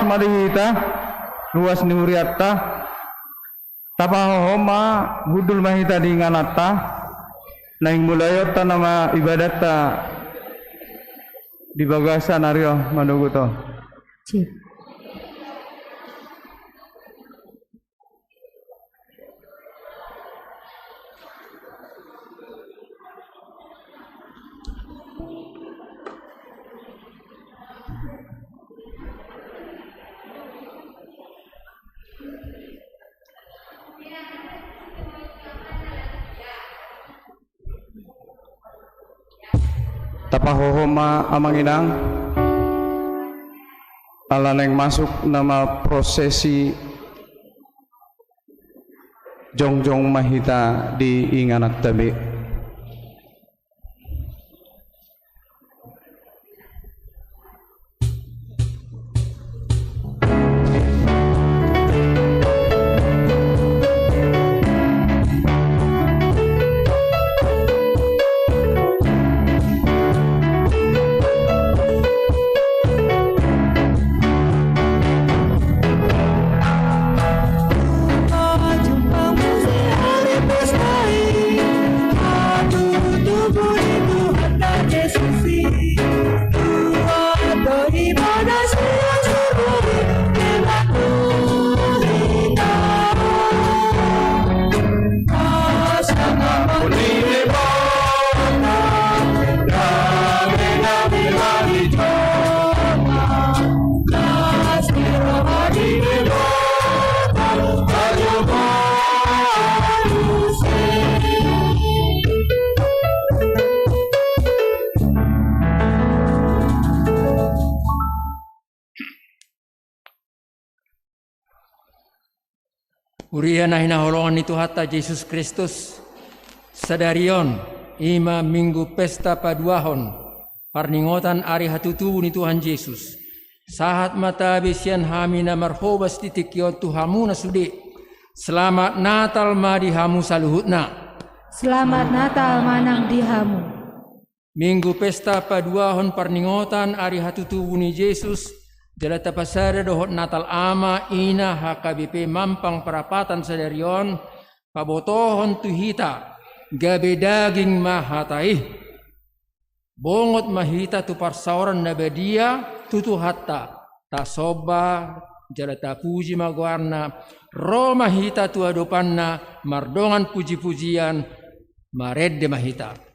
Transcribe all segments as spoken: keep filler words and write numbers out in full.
ma di hita, ruas ni hurianta. Tapahohom ma, hundul ma hita di ingananta. Naeng mulaionta nama ibadatta di bagasan ari on manogot on. Sip. Tapahohom ma amang inang, ala naeng masuk nama prosesi, jongjong ma hita di ingananta be. Huria na hinaholongan ni Tuhanta Jesus Kristus, sadari on, i ma Minggu Pesta Paduahon parningotan ari hatutubu ni Tuhan Jesus. Sahat ma tabe sian hami na marhobas di tingki on tu hamu na sude. Selamat Natal ma di hamu saluhutna. Selamat Natal ma nang di hamu. Minggu Pesta Paduahon parningotan ari hatutubu ni Jesus, jala tapasada dohot Natal Ama, Ina, H K B P Mampang Perapatan sadari on, pabotohon tu hita, gabe daging ma hata i. Bongot ma hita tu parsaoran na badia tu Tuhanta, tasomba jala tapuji ma goarna, ro ma hita tu adopanna mardongan pujipujian, marende ma hita.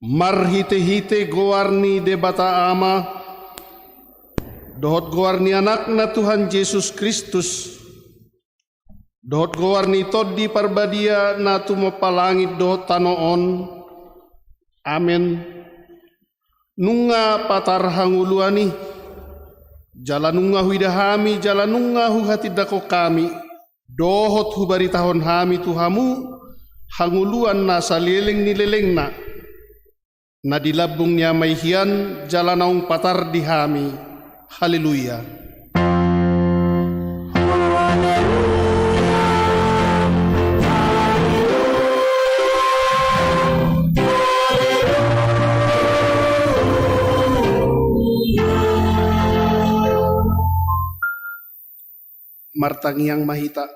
Marhite-hite goar ni Debata Ama, dohot goar ni Anakna Tuhan Jesus Kristus, dohot goar ni Tondi Parbadia na tumompa langit dohot tano on. Amen. Nunga patar hangoluan i, jala nunga huida hami, jala nunga huhatindangkon hami, dohot hubaritahon hami tu hamu hangoluan na saleleng ni lelengna, na di lambung ni Ama i hian jala naung patar di hami. Haleluya. Martangiang ma hita.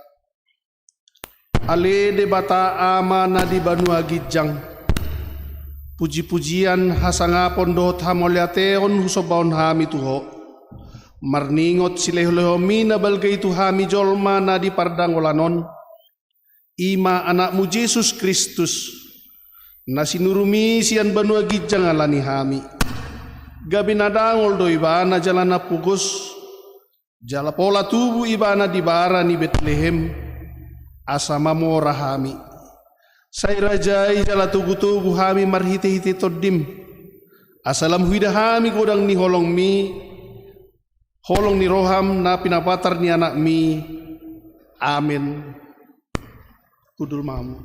Ale Debata Ama na di banua ginjang, puji-pujian, hasangapon dohot hamauliateon husombahon hami tu Ho, marningot silehon-lehonmi na balga i tu hami jolma na di pardangolan on, i ma Anakmu Jesus Kristus, na sinurumi sian banua ginjang ala ni hami. Gabe na dangol do Ibana jala na pogos, jala pola tubu Ibana di bara ni Betlehem, asa mamora hami. Sai rajai jala togu-togu hami marhite-hite Tondim, asa lam huida hami godang ni holongmi, holong ni roham na pinapatar ni Anakmi. Amen. Hundul ma hamu.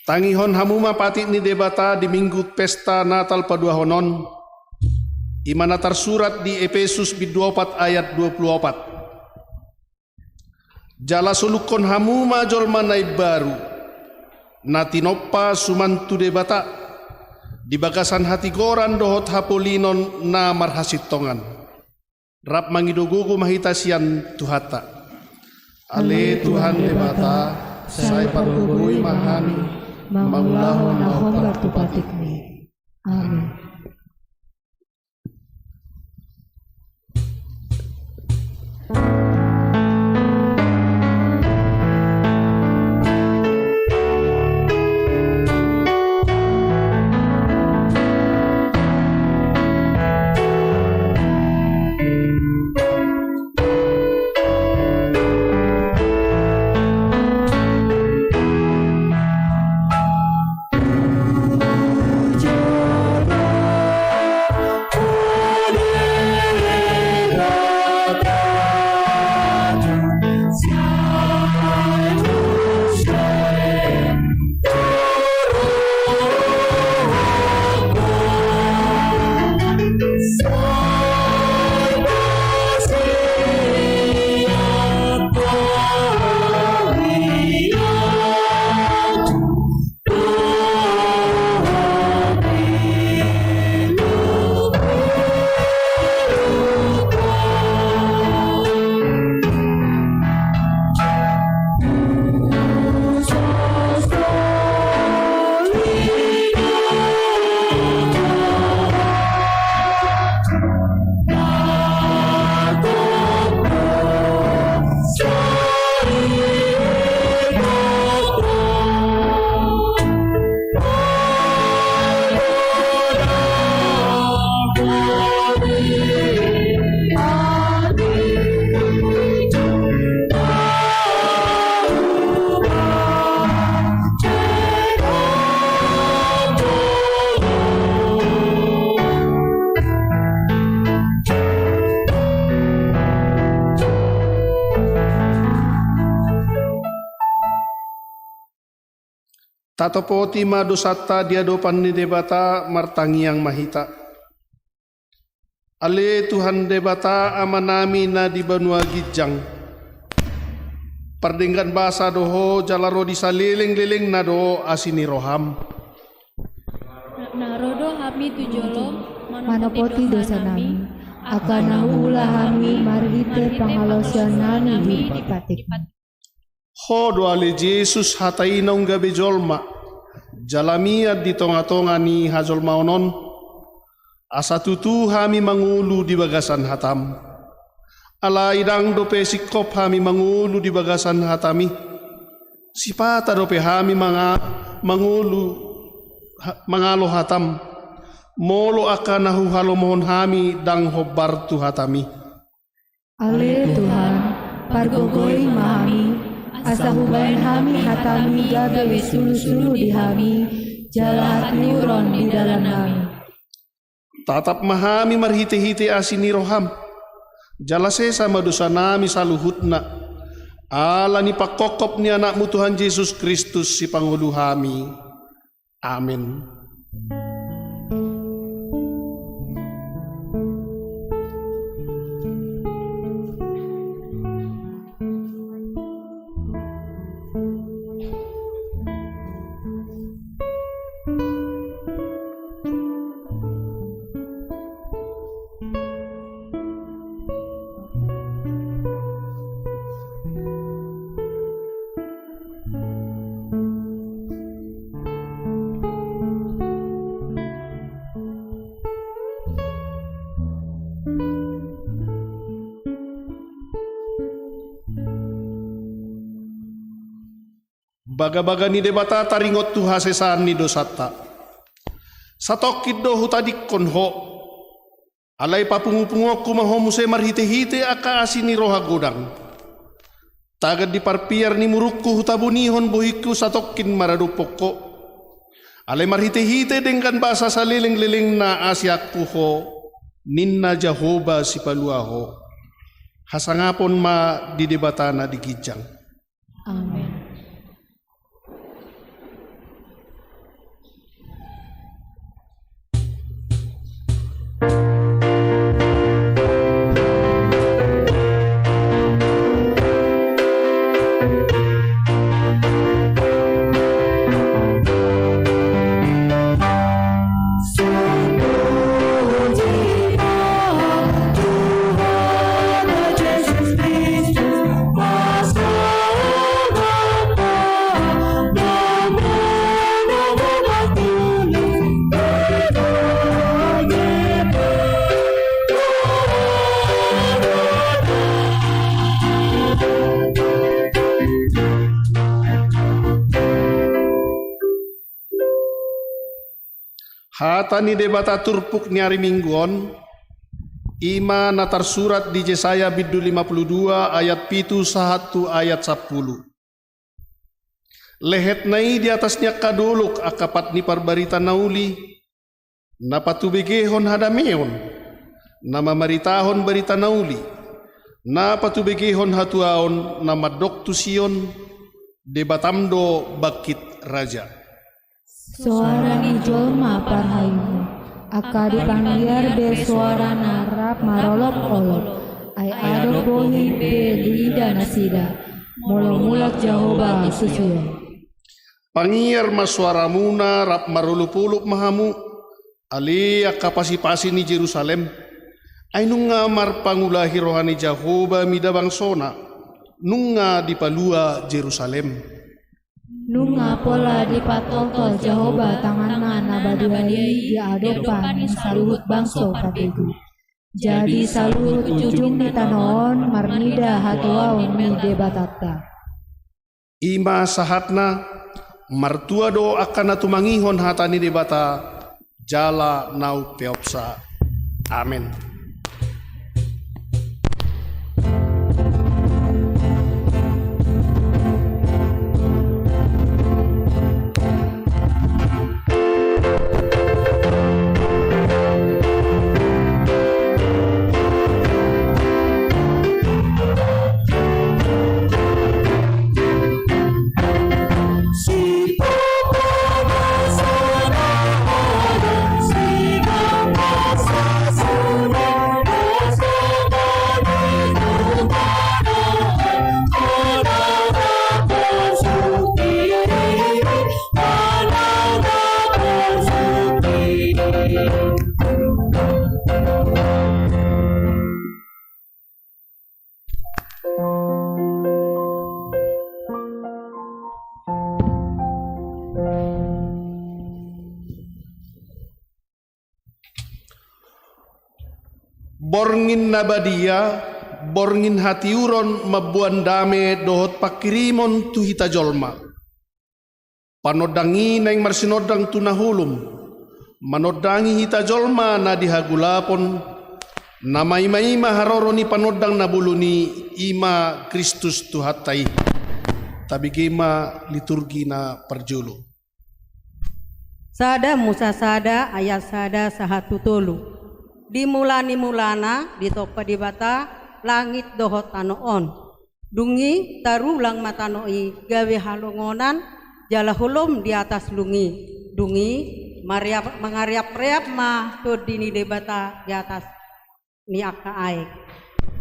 Tangihon hamu ma patik ni Debata di Minggu pesta Natal paduahon on, i ma na tarsurat di Epesus bindu opat ayat dua pulu opat. Jala solukkon hamu ma jolma na imbaru, na tinompa suman tu Debata, di bagasan hatigoran dohot hapolinon na marhasintongan. Rap mangido gogo ma hita sian Tuhanta. Ale Tuhan Debata, sai pargogoi ma hami mangulahon na hombar tu patikmi. Amen. Tatopoti ma dosanta di adopan ni Debata, martangiang ma hita. Ale Tuhan Debata, Amanami na di banua ginjang, pardenggan basa do Ho, jala ro di salelenglelengna do asi ni rohaM. Na ro do hami tu jolo, manopoti dosanami, angka na huula hami marhite pangalaosionnami di partingkian. Ho do ale Jesus, Hata i naung gabe jolma, jala mian di tongatonga ni hajolmaon on, asa tutu hami mangolu di bagasan hataM. Alai ndang dope singkop hami mangolu di bagasan hataMi, sipata dope hami manga-, mangolu ha-, mangalo hataM, molo angka na huhalomohon hami ndang hombar tu hataMi. Ale Tuhan, pargogoi ma hami, asa hubaen hami hataMi gabe sulusulu di hami, jala hatiuron di dalannami. Tatap ma hami marhitehite asi ni rohaM, jala sesa ma dosanami saluhutna, ala ni pangkophop ni AnakMu Tuhan Jesus Kristus, Sipangolu hami. Amen. Bagabaga ni Debata taringot tu hasesaan ni dosanta. Satongkin do hutadingkon ho. Alai papungupunguonku ma ho muse marhitehite angka asi ni roha godang. Tagan di parpiar ni murungku hutabunihon bohingku satongkin maradophon ho. Alai marhitehite denggan basa salelenglelengna asianku ho, ninna Jahowa Sipalua ho. Hasangapon ma di Debata na di ginjang. Amen. Hata ni Debata turpuk ni ari Minggu on, i ma na tarsurat di Jesaya bindu lima pulu dua ayat pitu sahat tu ayat sampulu. Lehetna i di atas ni angka dolok angka pat ni parbarita na uli, na patubegehon hadameon, na mamaritahon barita na uli, na patubegehon hatuaon, na mandok tu Sion: Debatam do bangkit raja. Soara ni jolma parhaimu, angka di pangiar be soarana rap marolopolop, ai adong bohing be diida nasida, molo mulak Jahowa tu Sion. Pangiar ma soaramuna, rap marolopolop ma hamu, ale angka pasipasi ni Jerusalem. Ai nunga marpangulahi roha ni Jahowa mida bangsona, nunga dipalua Jerusalem. Nunga pola dipatoltol Jahowa tanganna na badia i di adopan ni saluhut bangso parbegu. Jadi saluhut ujung ni tano on marnida hatuaon ni Debatanta. I ma sahatna. Martua do angka na tumangihon hata ni Debata jala na umpeopsa. Amen. Borngin na badia, borngin hatiuron mamboan dame dohot panghirimon tu hita jolma. Panondang i naeng marsinondang tu na holom, manondangi hita jolma na di hagolapon, na maimaima haroro ni panondang na bolon i, i ma Kristus Tuhanta i. Tabege ma liturgi na parjolo. Sada Musa sada ayat sada sahat tu tolu. Di mula ni mulana ditompa Debata langit dohot tano on. Dung i tarulang ma tano i gabe halongonan jala holom di atas dung i. Dung i mariap-, mangariapreap ma Tondi ni Debata di atas ni angka aek.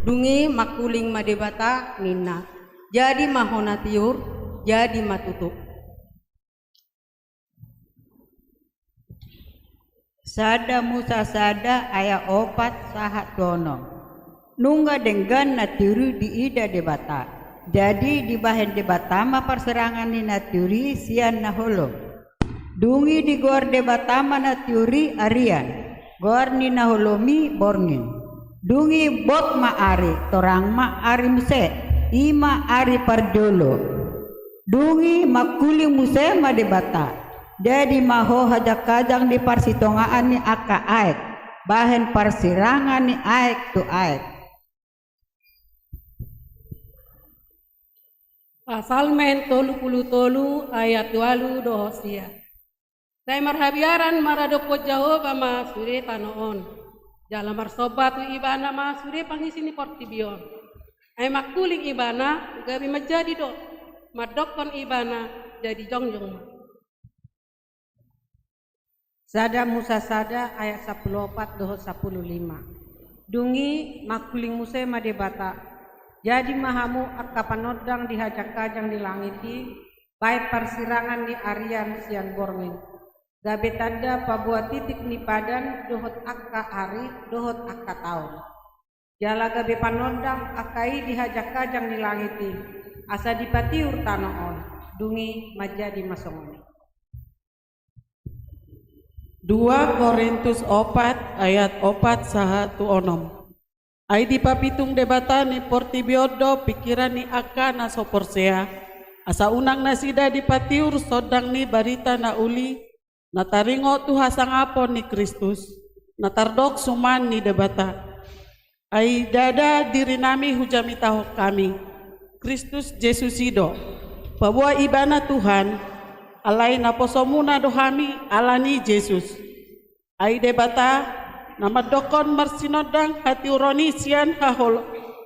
Dung i mangkuling ma Debata ninna, jadi ma hona tiur, jadi ma tutu. Sada Musa sada ayat opat sahat tu onom. Nunga denggan na tiur i diida Debata. Jadi dibahen Debata ma parsirangan ni na tiur i sian na holom. Dung i digoar Debata ma na tiur i arian, goar ni na holom i borngin. Dung i bot ma ari, torang ma ari muse, i ma ari parjolo. Dung i mangkuling muse ma Debata. Jadi ma ho hajangkajang di parsitongaan ni angka aek, bahen parsirangan ni aek tu aek. Psalmen tolu pulu tolu ayat ualu dohot sia. Sai marhabiaran maradophon Jahowa ma sude tano on. Jala marsomba tu Ibana ma sude pangisi ni portibi on. Ai mangkuling Ibana gabe manjadi do. Mandokkon Ibana jadi jongjong ma. Sada Musa sada ayat sampulu opat dohot sampulu lima. Dung i mangkuling muse ma Debata. Jadi ma hamu angka panondang di hajangkajang ni langit i, bahen parsirangan ni arian sian borngin. Gabe tanda paboa titik ni padan dohot angka ari dohot angka taon. Jala gabe panondang angka i di hajangkajang ni langit i, asa dipatiur tano on. Dung i manjadi ma songon i. Dua Korintus opat ayat opat sahat tu onom. Ai dipapitung Debata ni portibi on do pingkiran ni angka na so porsea, asa unang nasida dipatiur sondang ni barita na uli, na taringot tu hasangapon ni Kristus, na tardok suman ni Debata. Ai ndada dirinami hujamitahon hami, Kristus Jesus i do, paboa Ibana Tuhan, alai naposomuna do hami ala ni Jesus. Ai Debata, na mandokkon marsinondang hatiuron i sian hahol-,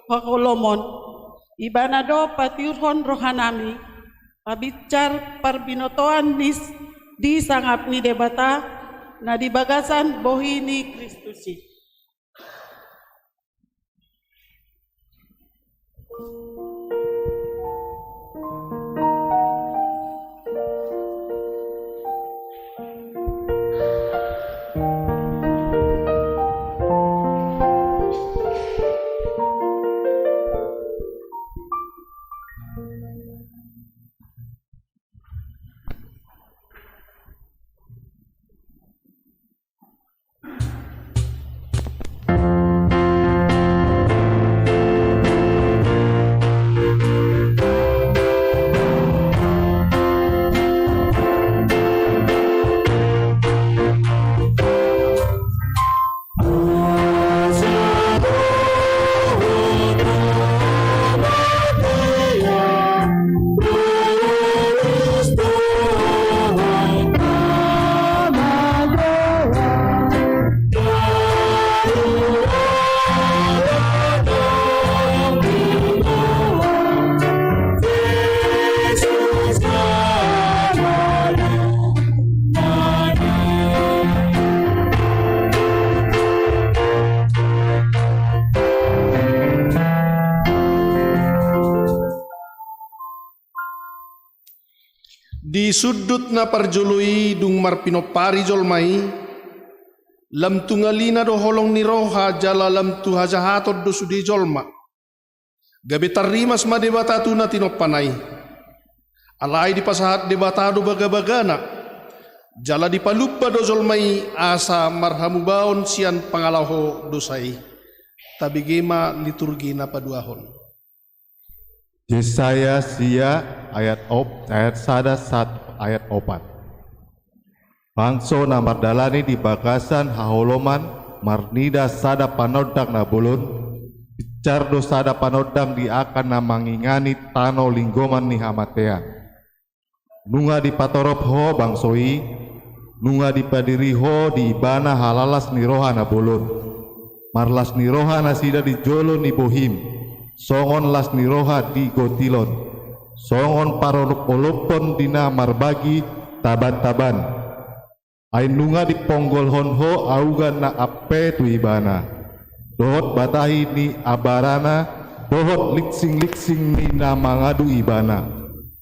haholomon, Ibana do patiurhon rohanami, pabinsar parbinotoan ni s-, di sangap ni Debata, na di bagasan bohi ni Kristus i. Di sundut na parjolo i dung marpinompari jolma i, lam tu ngalina do holong ni roha jala lam tu hajahaton do sude jolma. Gabe tarrimas ma Debata tu na tinompana i. Alai dipasahat Debata do bagabagana, jala dipalumba do jolma i asa marhamubaon sian pangalaho dosa i. Tabege ma liturgi na paduahon. Jesaya sia ayat op-, ayat sada sahat ayat opat. Bangso na mardalani di bagasan haholomon marnida sada panondang na bolon, binsar do sada panondang di angka na mangingani tano linggoman ni hamatean. Nunga dipatorop ho bangso i, nunga dipadiri ho di ibana halalas ni roha na bolon. Marlas ni roha nasida di jolo ni bohim, songon las ni roha di gotilon, songon parolopolophon di na marbagi tabantaban. Ai nunga diponggolhon ho auga na ampe tu ibana, dohot batahi ni abarana, dohot lingsing-lingsing ni na mangadu ibana,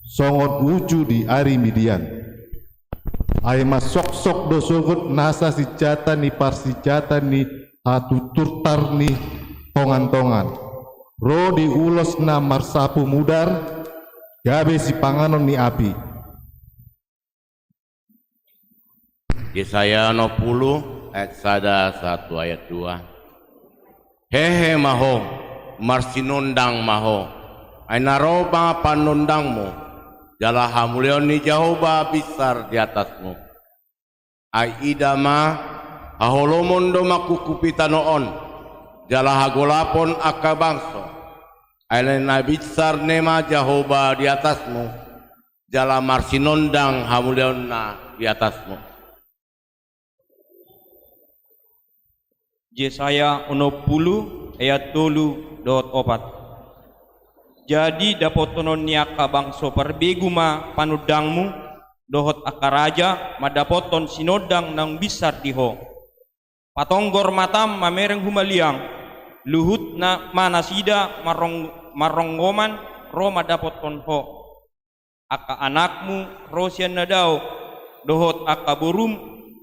songon uju di ari Midian. Ai mansoksok do sogot nasa sinjata ni parsinjata ni hatuturtar ni tongan-tongan, ro di ulos na marsapu mudar, gabe sipanganon ni api. Jesaya onom pulu ayat sada sahat tu ayat dua. Hehe ma ho, marsinondang ma ho, ai na ro ma panondangmu, jala hamuliaon ni Jahowa binsar di atasmu. Ai ida ma, haholomon do mangkungkupi tano on, jala hagolapon angka bangso. Ai na binsar nama Jahowa di atasmu, jala marsinondang hamuliaonna di atasmu. Jesaya onom pulu ayat tolu dohot opat. Jadi dapothon ni angka bangso parbegu ma panondangmu, dohot angka raja mandapothon sinondang naung binsar di ho. Patonggor matam mamereng humaliang, luhut na ma nasida marrong-, marronggoman ro mandapothon ho. Angka anakmu ro sian na dao, dohot angka borum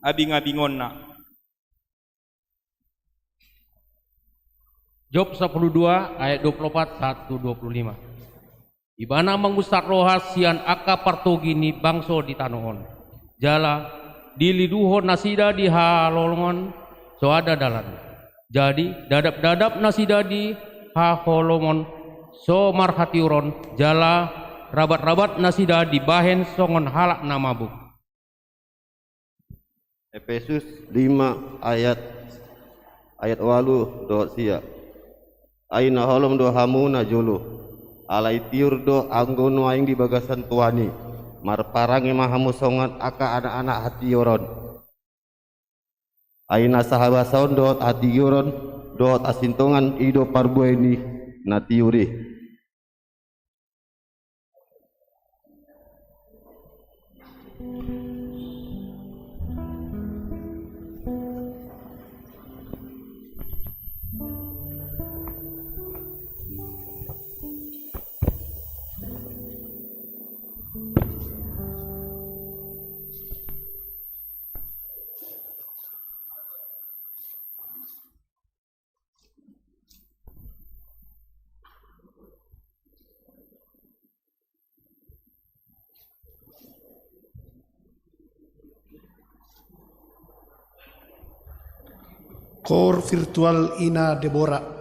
abingabingonna. Job sampulu dua ayat dua pulu opat sahat tu dua pulu lima. Ibana mangunsat roha sian angka partogi ni bangso di tano on. Jala dililuhon nasida di haholomon so ada dalan. Jadi dadapdadap nasida di haholomon so marhatiuron, jala rabatrabat nasida dibahen songon halak na mabuk. Epesus lima ayat, ayat ualu dohot sia. Ai na holom do hamu na jolo, alai tiur do anggo nuaeng di bagasan Tuhan i. Marparange ma hamu songon angka anakanak hatiuron. Ai nasa habasaon dohot hatiuron dohot hasintongan i do parbue ni na tiur i. Koor virtual Ina Deborah.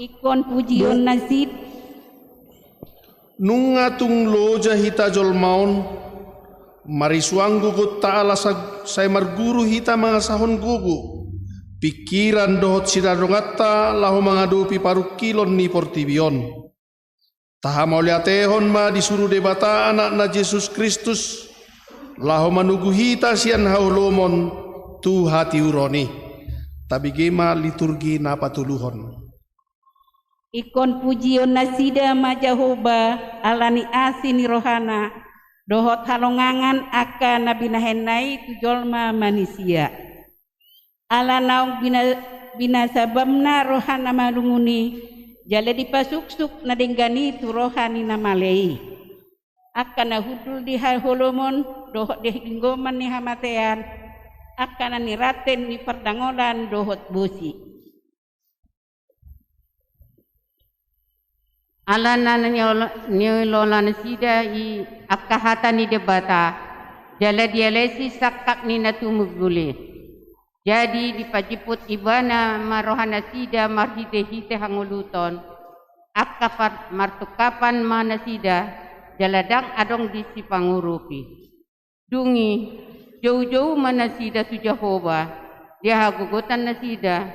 Ingkon pujion nasida. Nunga tung loja hita jolma on, marisuang gogonta ala sa-, sai marguru hita mangasahon gogo, pingkiran dohot sinadonganta laho mangadopi parungkilon ni portibi on. Tahamauliatehon ma disuru Debata Anakna Jesus Kristus, laho manogu hita sian haholomon tu hatiuron i. Tabege ma liturgi na patoluhon. Ingkon pujion nasida ma Jahowa, ala ni asi ni rohana, dohot halongangan angka na binahenna i tu jolma manisia. Ala naung bina-, binasabamna roha na malungun i, jala dipasuksuk na denggan i tu roha ni na male i. Angka na hundul di haholomon, dohot di linggoman ni hamatean, angka na niraten ni pardangolan dohot bosi. Ala na niolo-, niolola nasida i angka hata ni Debata, jala dialesi sangkap ni na tumundul i. Jadi dipajimput ibana ma roha nasida marhite-hite hangoluton, angka par-, martungkapan ma nasida, jala ndang adong disi pangurupi. Dung i, jou-jou ma nasida tu Jahowa, di hagogotan nasida,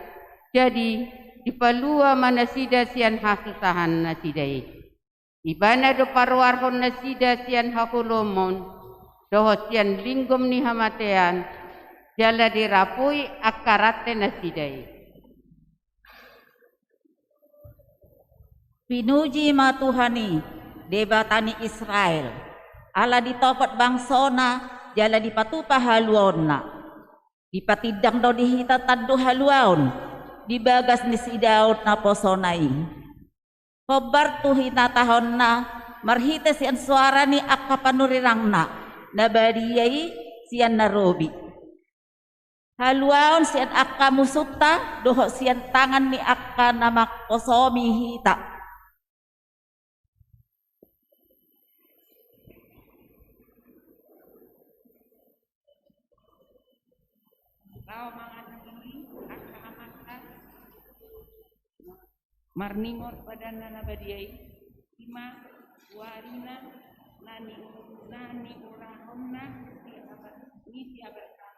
jadi dipalua ma nasida sian hasusahan nasida i. Ibana do paruarhon nasida sian haholomon, dohot sian linggom ni hamatean, jala dirapui angka rante nasida i. Pinuji ma Tuhan i, Debata ni Israel, ala ditopot bangsona, jala dipatupa haluaonna. Dipatindang do di hita tandu haluaon, di bagas ni sidaon naposona i. Hombar tu hinatahonna, marhite sian soara ni angka panurirangna, na badia i sian na robi. Haluaon sian angka musunta, dohot sian tangan ni angka na mangkosomi hita. Laho manganhon i angka amanta, marningot padanna na badia i, i ma uarina na ni-, na niurahonna ni si Abra-, ni si Abraham.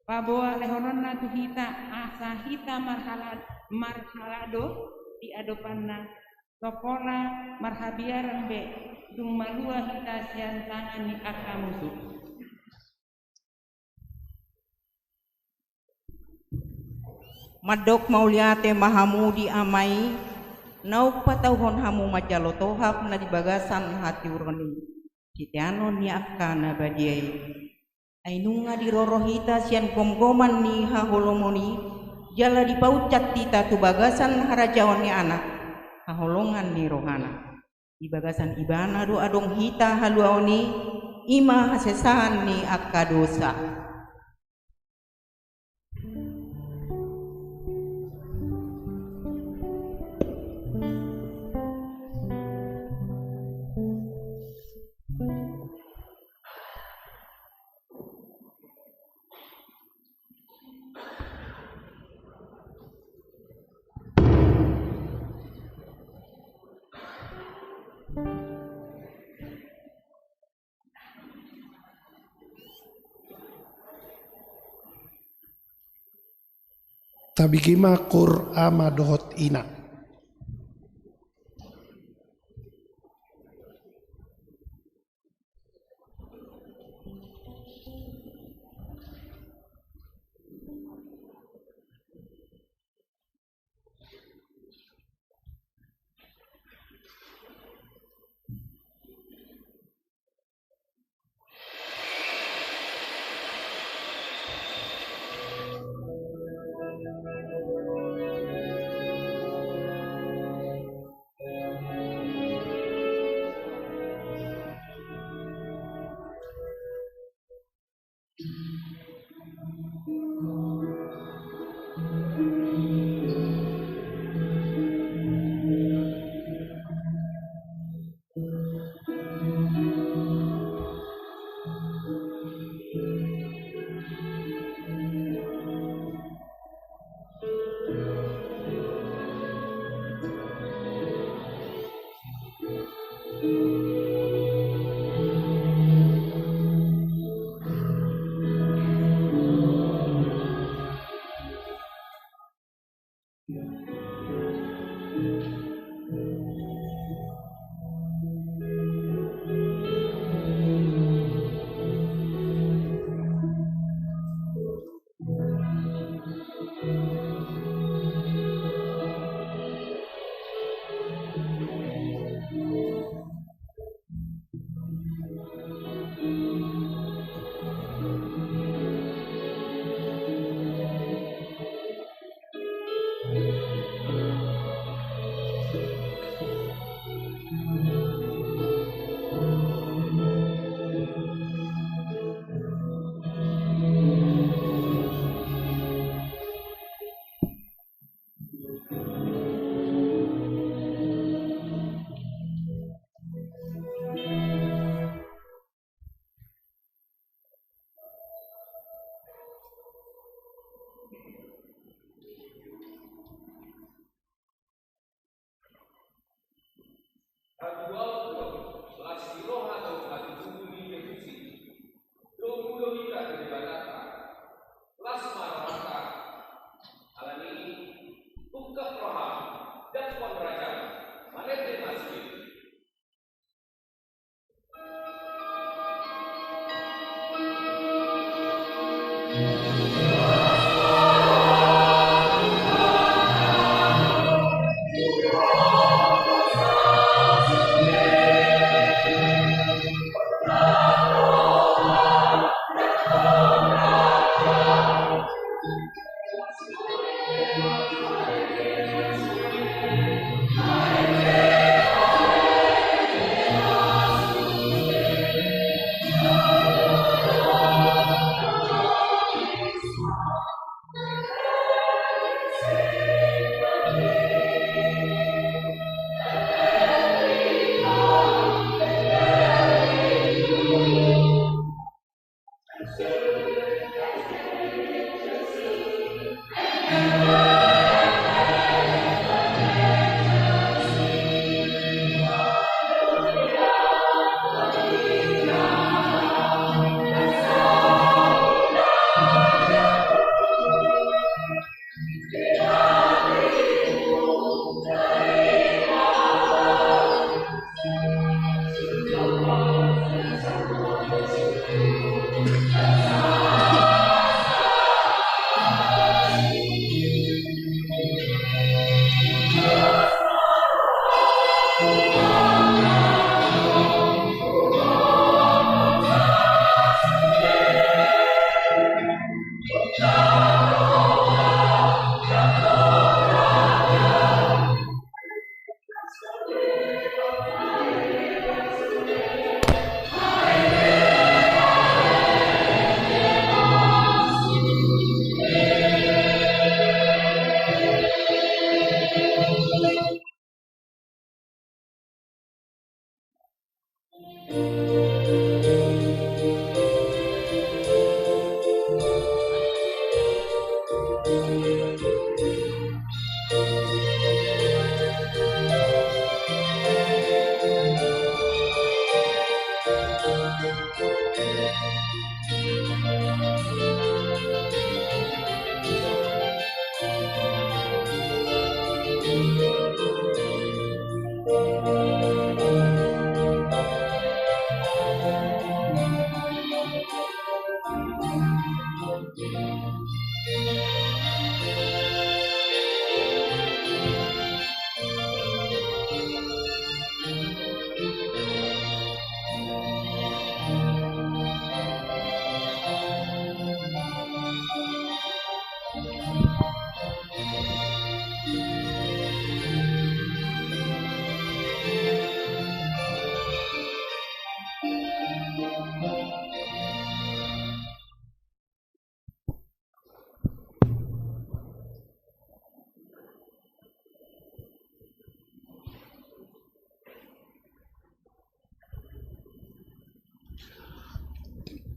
Paboa lehononna tu hita, asa hita marhala-, marhalado di adopanna, so pola marhabiaran be, dung malua hita sian tangan ni angka musu. Mandok mauliate ma hamu di Ama i, naung patauhon hamu manjalo tohap na di bagasan hatiuron i, siteanon ni angka na badia i. Ai nunga diroro hita sian gomgoman ni haholomon i, jala dipaunsat hita tu bagasan harajaon ni Anak, haholongan ni rohana. Di bagasan Ibana do adong hita haluaon i, i ma hasesaan ni angka dosa. Tabege ma koor ama dohot ina.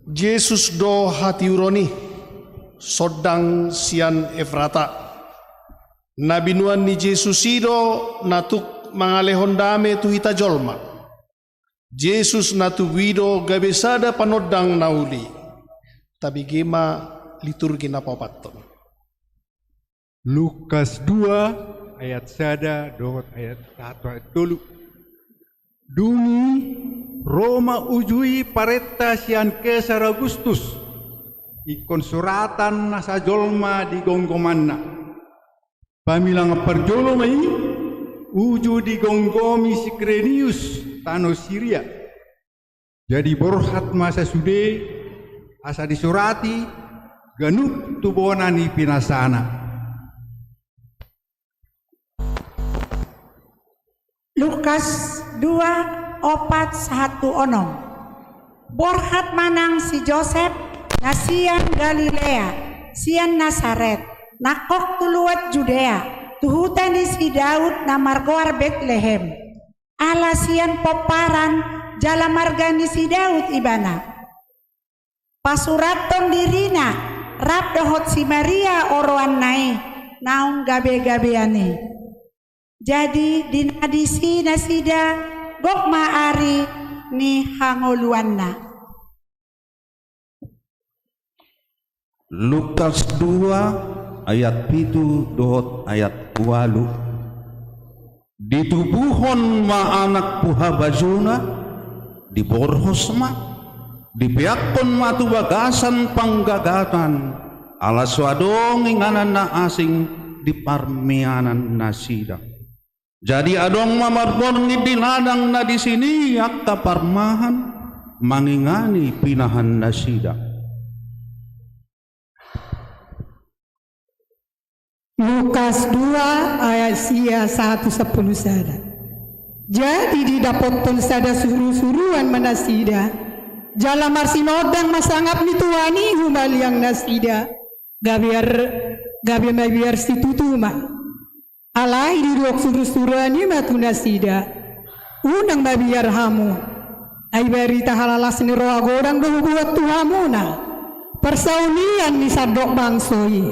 Jesus do hatiuron i, sondang sian Efrata. Na binoan ni Jesus i do na tuk mangalehon dame tu hita jolma. Jesus na tubu i do gabe sada panondang na uli. Tabege ma liturgi na paopathon. Lukas dua ayat sada dohot ayat satu, ayat tolu. Dung i ro ma uju i parenta sian Kesar Augustus, ingkon suratan nasa jolma di gomgomanna. Pamilangan parjolo ma i uju digomgomi si Kirenius tano Siria. Jadi borhat ma sasude asa disurati ganup tu bona ni pinasana. Lukas dua, opat sahat tu onom. Borhat ma nang si Josep, na sian Galilea, sian Nasaret, nangkok tu luat Judea, tu huta ni si Daud na margoar Betlehem. Ala sian pomparan jala marga ni si Daud ibana. Pasurathon dirina rap dohot si Maria oroanna i, naung gabegabean i. Jadi di na disi nasida, gok ma ari ni hangoluanna. Lukas dua ayat pitu dohot ayat ualu. Ditubuhon ma anak tu habajuna, diborhos ma, dipeakkon ma tu bagasan panggagatan, ala so adong inganan na asing di parmianan nasida. Jadi adong ma marborngin di ladang na disi ni angka parmahan mangingani pinahan nasida. Lukas dua ayat sia sahat tu sampulu sada. Jadi didapothon sada surusuruan ma nasida, jala marsinondang ma sangap ni Tuhan i humaliang nasida, gabe ar, gabe mabiar situtu ma. Alai didok surusuruan i ma tu nasida: Unang mabiar hamu, ai barita halalas ni roha godang do hubuat tu hamuna, parsaulian ni sandok bangso i.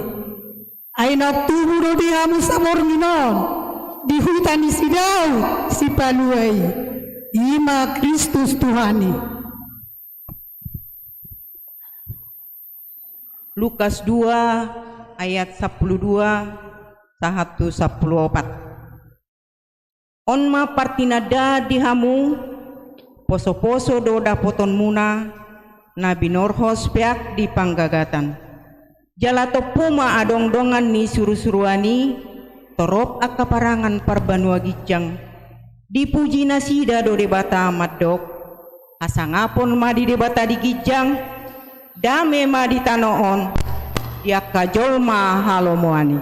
Ai naung tubu do di hamu saborngin on di huta ni si Daud Sipalua i, i ma Kristus Tuhan i. Lukas dua ayat sampulu dua sahat tu sampulu opat. On ma partinandaan di hamu: posoposo do dapotonmuna na binorhos peak di panggagatan. Jala tompu ma adong dongan ni surusuruan i, torop angka parangan parbanua ginjang. Dipuji nasida do Debata mandok: Hasangapon ma di Debata di ginjang, dame ma di tano on di angka jolma halomoan i.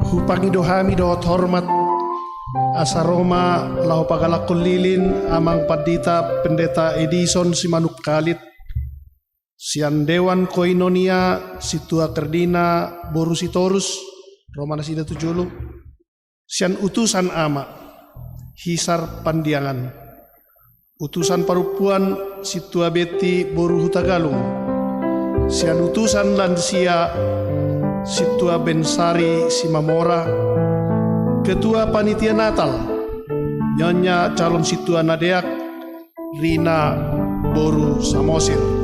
Hupangido hami dohot hormat, asa ro ma laho pagalakkon lilin Amang Pandita Pendeta Edison Simanungkalit, sian Dewan Koinonia Sintua Kardina boru Sitorus, ro ma nasida tu jolo, sian utusan ama Hisar Pandiangan, utusan parompuan Sintua Betti boru Hutagalung, sian utusan lansia Sintua Bensari Simamora, ketua panitia Natal, Nyonya calon sintua na deak Rina boru Samosir.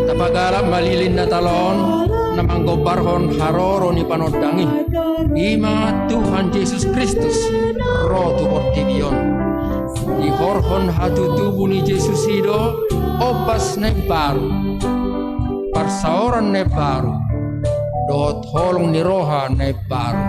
Tapagalap ma lilin Natal on, na manggombarhon haroro ni panondang i, i ma Tuhan Jesus Kristus, ro tu portibi on. Ihorhon hatutubu ni Jesus i do ombas na imbaru, parsaoran na imbaru, dohot holong ni roha na imbaru.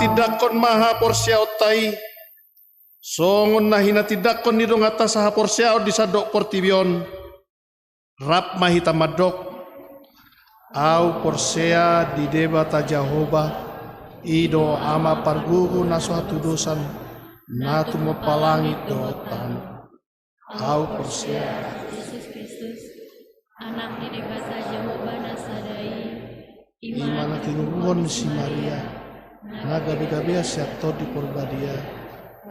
Tindanghon ma haporseaonta i, songon na hinatindangkon ni donganta sahaporseaon di sandok portibi on. Rap ma hita mandok: Ahu porsea di Debata Jahowa, i do Ama pargogo na so hatudosan, na tumompa langit dohot tano. Ahu porsea Jesus Kristus, Anak ni Debata Jahowa na sada i, i ma na tinubuhon ni si Maria, na gabegabean sian Tondi Porbadia,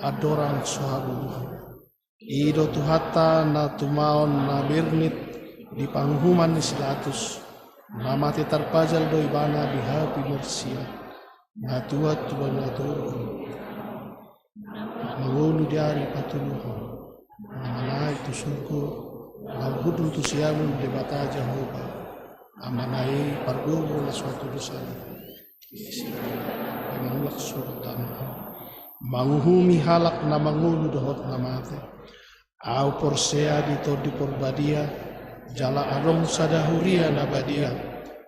andorang so habubuhan. I do Tuhanta na tumaon na mirnit di panguhuman ni si Pilatus, na mate tarpajal do ibana di hau pinarsian, na tuat tu banua toru on, mangolu di ari patoluhon, na manaek tu surgo, laho hundul tu siamun Debata Jahowa, Amana i pargogo na so hatudosan. Mangulak surgo tano, manguhumi halak na mangolu dohot na mate. Ahu porsea di Tondi Porbadia, jala adong sada huria na badia,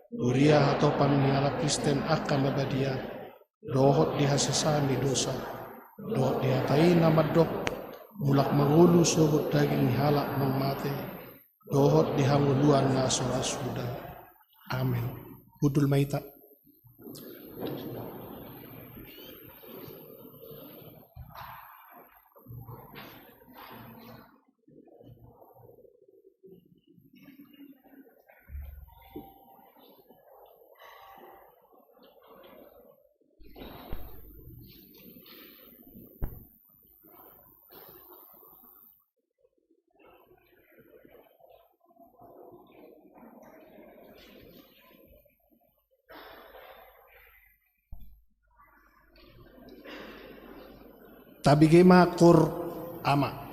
huria hatopan ni halak Kristen angka na badia, dohot di hasesaan ni dosa, dohot di hata i na mandok, mulak mangolu sogot daging ni halak naung mate, dohot di hangoluan na so ra suda. Amen. Hundul ma hita. Tabege ma Kur Ama.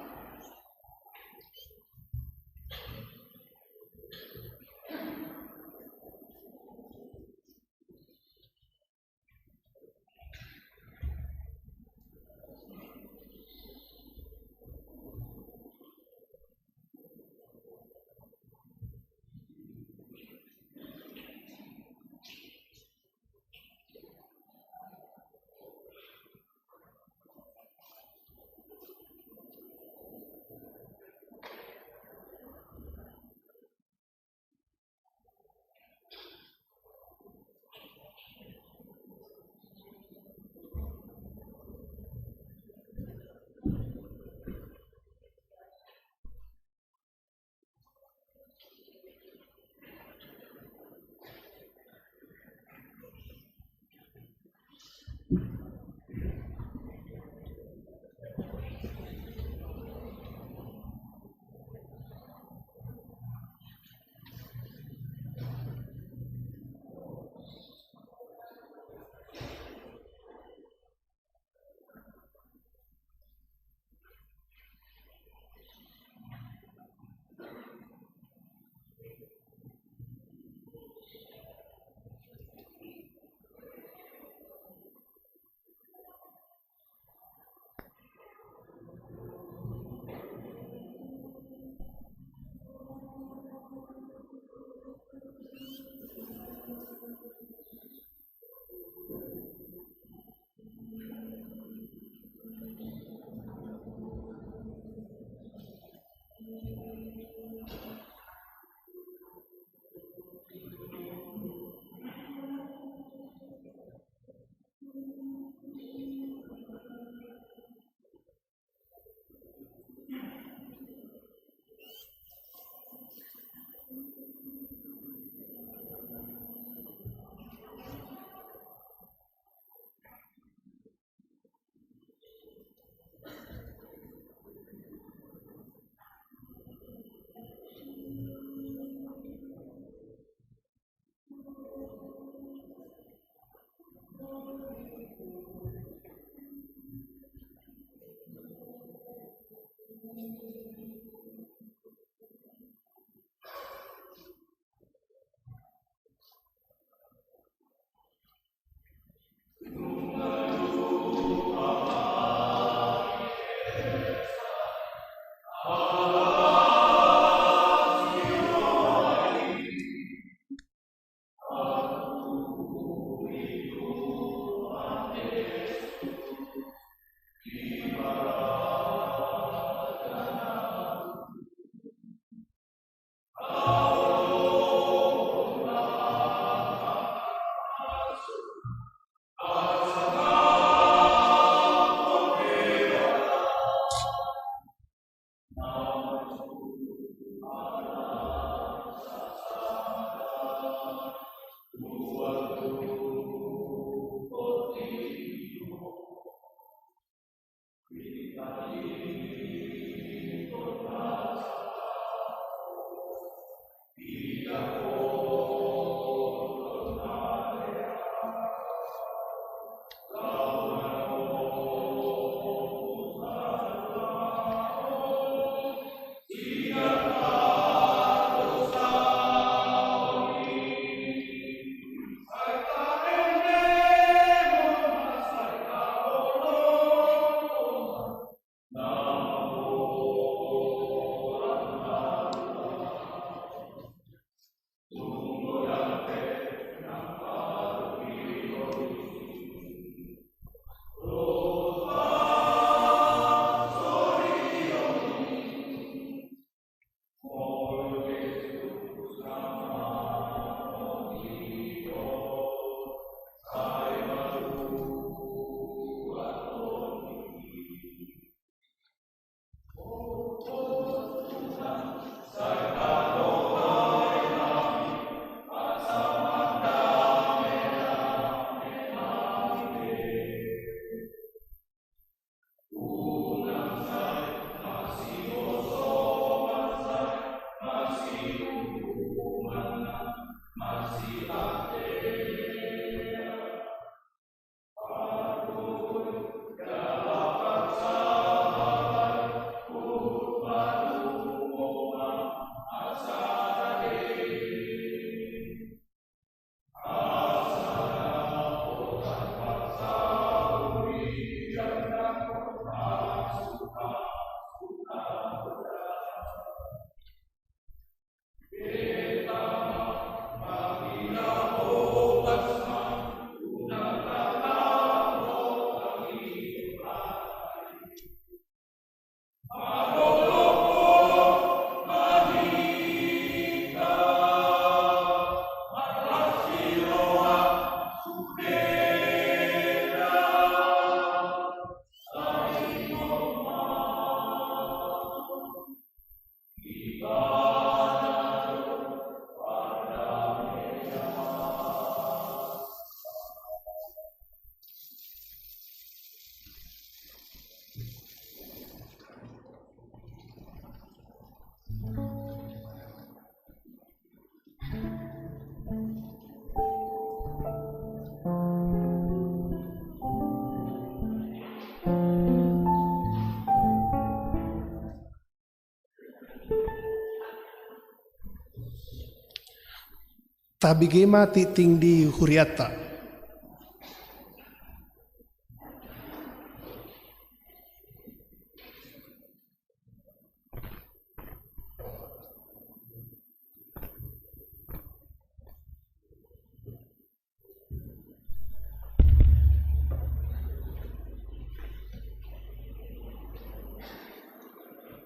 Tabege ma tingting di hurianta.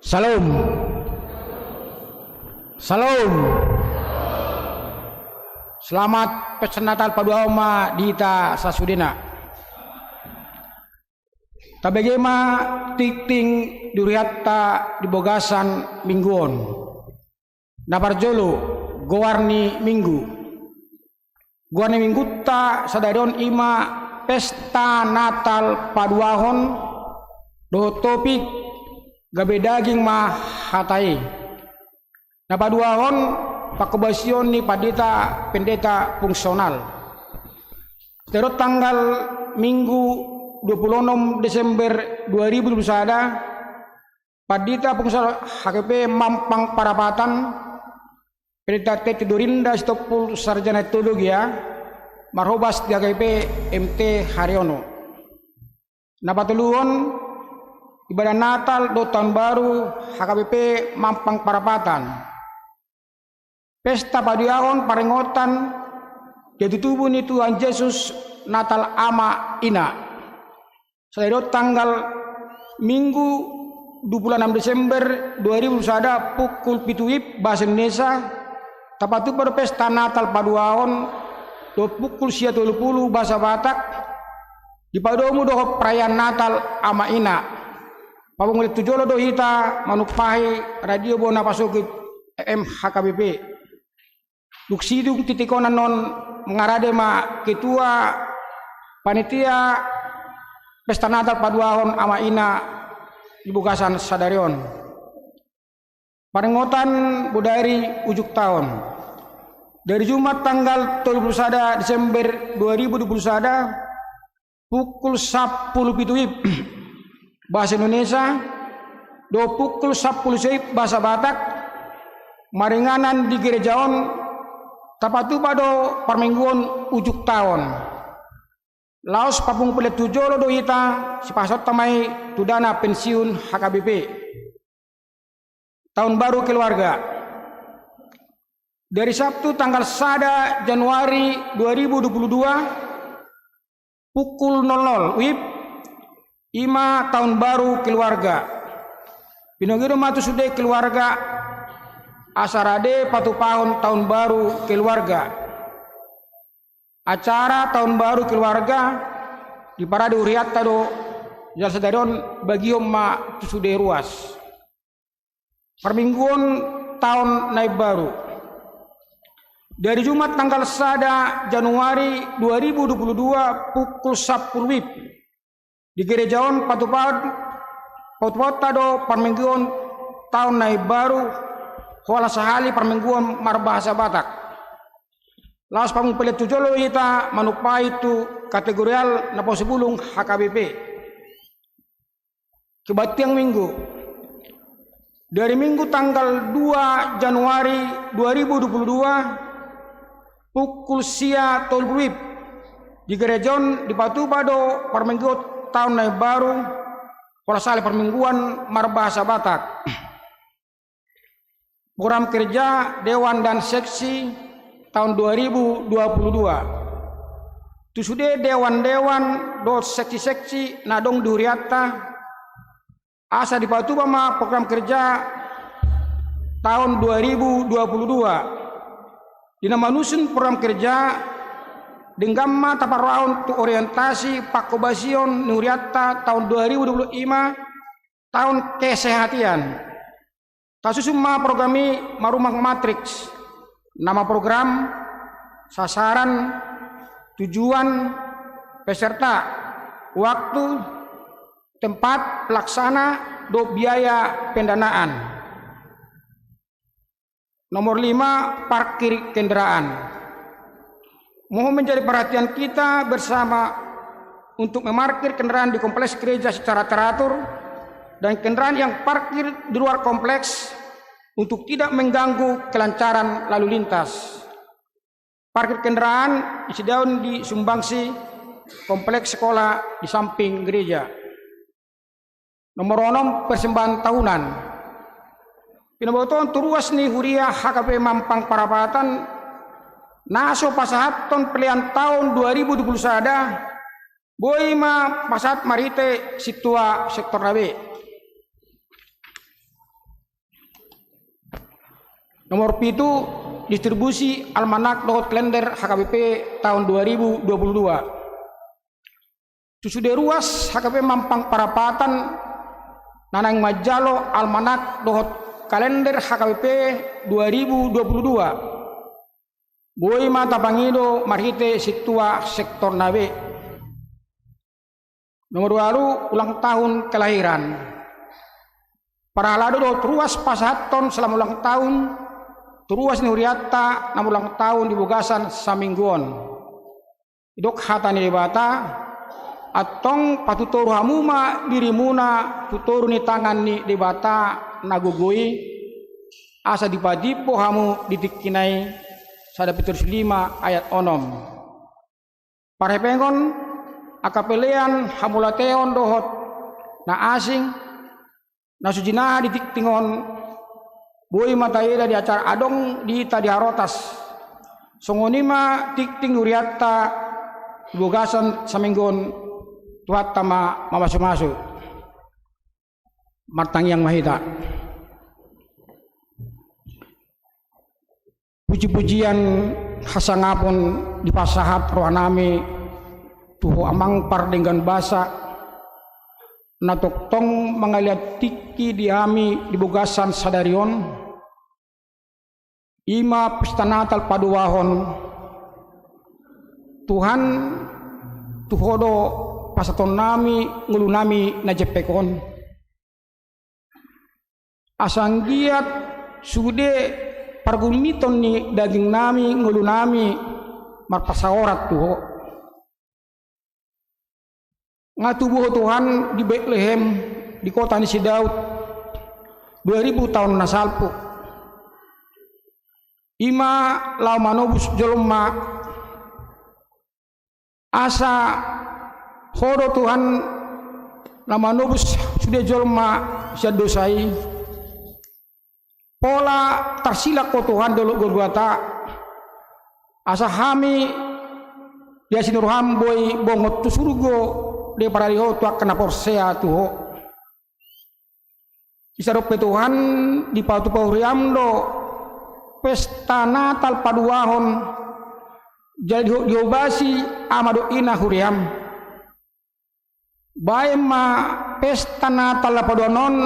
Syalom. Syalom. Selamat pesta Natal paduahon ma di hita sasudena. Tabege ma tingting di hurianta di bagasan minggu on. Na parjolo, goar ni minggu. Goar ni minggunta sadari on i ma pesta Natal paduahon dohot topik gabe daging ma hata i. Na paduahon pangkobasion ni pandita pendeta fungsional. Sadari on tanggal Minggu dua puluh enam Desember dua ribu dua puluh sada, pandita fungsional H K B P Mampang Parapatan, Pendeta Teti Dorinda Sitompul, sarjana teologia, marhobas di H K B P M T Haryono. Na patoluhon, ibadah Natal dohot taon baru H K B P Mampang Parapatan. Pesta paduahon paringotan dia tutubu ni Tuhan Jesus Natal Ama Ina. Sadari on tanggal Minggu dua puluh enam Desember dua ribu sada pukul pitu WIB bahasa Indonesia, tapatupa do pesta Natal paduahon dohot pukul sia tolu pulu bahasa Batak, dipadomu dohot perayaan Natal Ama Ina. Pamungpung tu jolo do hita manumpahi Radio Bona Pasogit F M H K B P. Dung sidung titik on annon mangarade ma ketua panitia pesta Natal paduahon Ama Ina di bagasan sadari on. Paringotan bodari ujung taon. Dari Jumat tanggal tolu pulu sada Desember dua ribu dua pulu sada, pukul sampulu pitu WIB bahasa Indonesia, dohot pukul sampulu sia WIB bahasa Batak, maringanan di gereja on, tapatupa do parmingguon ujung taon. Laos pamungpung tu jolo do hita, sipasahatonta ma i tu dana pensiun H K B P taon baru keluarga. Dari Sabtu tanggal sada Januari dua ribu dua pulu dua, pukul nol nol WIB, i ma taon baru keluarga. Pinangido ma tu sude keluarga asa rade patupahon taon baru keluarga. Acara taon baru keluarga diparade hurianta do, jala sadari on bagihon ma tu sude ruas. Parmingguon taon na imbaru. Dari Jumat tanggal sada Januari dua ribu dua pulu dua pukul sampulu WIB di gereja on patupahon, patupahonta do parmingguon taon na imbaru, holan sahali parmingguon marbahasa Batak. Laos pamungpung tu jolo hita manumpahi tu kategorial naposobulung H K B P. Kebaktian Minggu. Dari Minggu tanggal dua Januari dua ribu dua pulu dua, pukul sia tolu pulu WIB, di gereja on dipatupa do parmingguon taon na imbaru, holan sahali parmingguon marbahasa Batak. Program kerja Dewan dan Seksi taon dua ribu dua pulu dua. Tu sude dewan-dewan dohot seksi-seksi na adong di hurianta, asa dipatupa ma program kerja taon dua ribu dua pulu dua. Di na manusun program kerja, denggan ma taparrohahon tu orientasi pangkobasion ni hurianta taon dua ribu dua pulu lima, taon kesehatan. Tasusun ma program i marumang matriks, nama program, sasaran, tujuan, peserta, waktu, tempat, pelaksana, dohot biaya pendanaan. Nomor lima, parkir kendaraan. Mohon menjadi perhatian kita bersama untuk memarkir kendaraan di kompleks gereja secara teratur dan kendaraan yang parkir di luar kompleks untuk tidak mengganggu kelancaran lalu lintas. Parkir kendaraan disidaon di sumbangsi kompleks sekolah di samping gereja. Nomor onom, persembahan tahunan. Pinobotohon tu ruas ni huria H K P Mampang Parapatan na so pasahathon pelean taon dua ribu dua puluh sada, boi ma pasahat marhite sintua sektor na be. Nomor pitu, distribusi almanak dohot kalender H K B P taon dua ribu dua puluh dua. Tu sude ruas H K B P Mampang Parapatan na naeng manjalo almanak dohot kalender H K B P dua ribu dua puluh dua, boi ma tapangido marhite sintua sektor na be. Nomor ualu, ulang tahun kelahiran. Parhalado dohot ruas pasahathon selamat ulang tahun tu ruas ni hurianta na ulang tahun di bagasan saminggu on. Didok hata ni Debata, antong patutoru hamu ma dirimuna tu toru ni tangan ni Debata na gogo i, asa dipatimbo hamu di tingkina i. Sada Petrus lima ayat onom. Parhepengon, angka pelean hamauliateon dohot na asing na so jinaha di tingting on, boi ma taida di acara adong di hita di Harotas. Songon i ma tingting hurianta di bagasan saminggu on. Tuhanta ma mamasumasu. Martangiang ma hita. Pujipujian hasangapon dipasahat rohanami tu Ho, Amang pardenggan basa, na tongtong mangalean tingki di hami di bagasan sadari on, i ma pesta Natal paduahon. Tuhan, tu Ho do pasahatonnami ngolunami na jempek on. Asa anggiat sude pargumiton ni dagingnami, ngolunami marpasaoran tu Ho. Nga tubu Ho Tuhan di Betlehem, di kota ni si Daud, dua ribu taon na salpu. I ma laho manobus jolma. Asa Ho do Tuhan na manobus sude jolma sian dosa i. Pola tarsilak Ho Tuhan di Dolok Golgota, asa hami di asi ni roham boi bongot tu surgo, diparade Ho tu angka na porsea tu Ho. Isa dope Tuhan, dipatupa huriam do pesta Natal paduahon, jala diho-, dihobasi ama dohot ina huriam. Baen ma pesta Natal paduahon on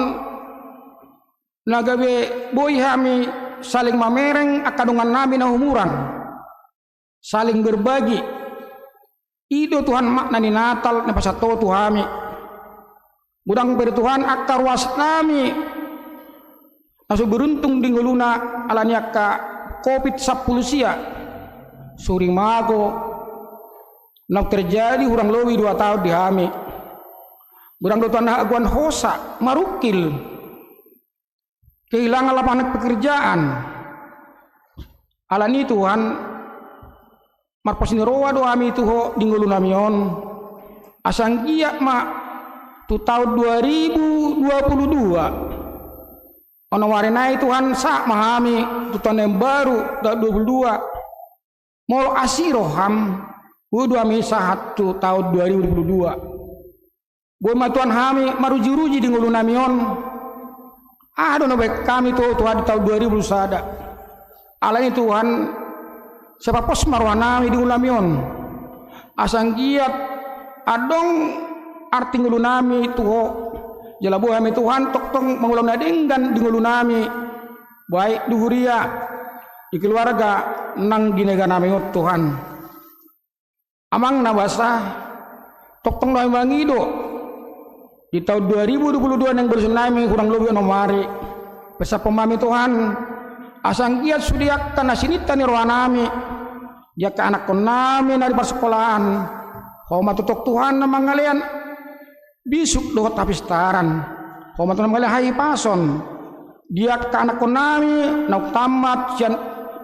na gabe boi hami saling mamereng angka dongannami na umurang, saling berbagi. I do Tuhan makna ni Natal na pasahat Ho tu hami. Godang pe do Tuhan angka ruasnami na so beruntung di ngoluna ala ni angka covid sampulu sia, suri mago, naung terjadi hurang lobi dua taon di hami. Godang do Tuhan hagoan hosa, marungkil, kehilangan lapangan pekerjaan. Ala ni Tuhan, marpos ni roha do hami tu Ho di ngolunami on. Asa anggiat ma tu taon dua ribu dua puluh dua, onom ari nai Tuhan, sahat ma hami tu taon na imbaru, taon dua puluh dua. Molo asi roham, boi do hami sahat tu taon dua ribu dua puluh dua. Boi ma Tuhan hami marujiruji di ngolunami on. Aha do na baen hami tu Ho Tuhan di taon dua ribu sada? Ala ni Tuhan, sai papos ma rohanami di ngolunami on. Asa anggiat adong arti ngolunami tu Ho. Jala boi hami Tuhan tongtong mangulahon na denggan di ngolunami, baik di huria, di keluarga, nang di neganami on Tuhan. Amang na basa, tongtong do hami mangido di taon dua ribu dua puluh dua naeng baluson nami hurang lobi onom ari. Pasahathon ma hami Tuhan, asa anggiat sude angka na sininta ni rohanami, di angka anakkonnami na di parsikkolaan, Ho ma tongtong Tuhan na mangalean bisuk dohot hapistaran. Ho ma Tuhan na mangalean hahipason di angka anakkonnami naung tammat sian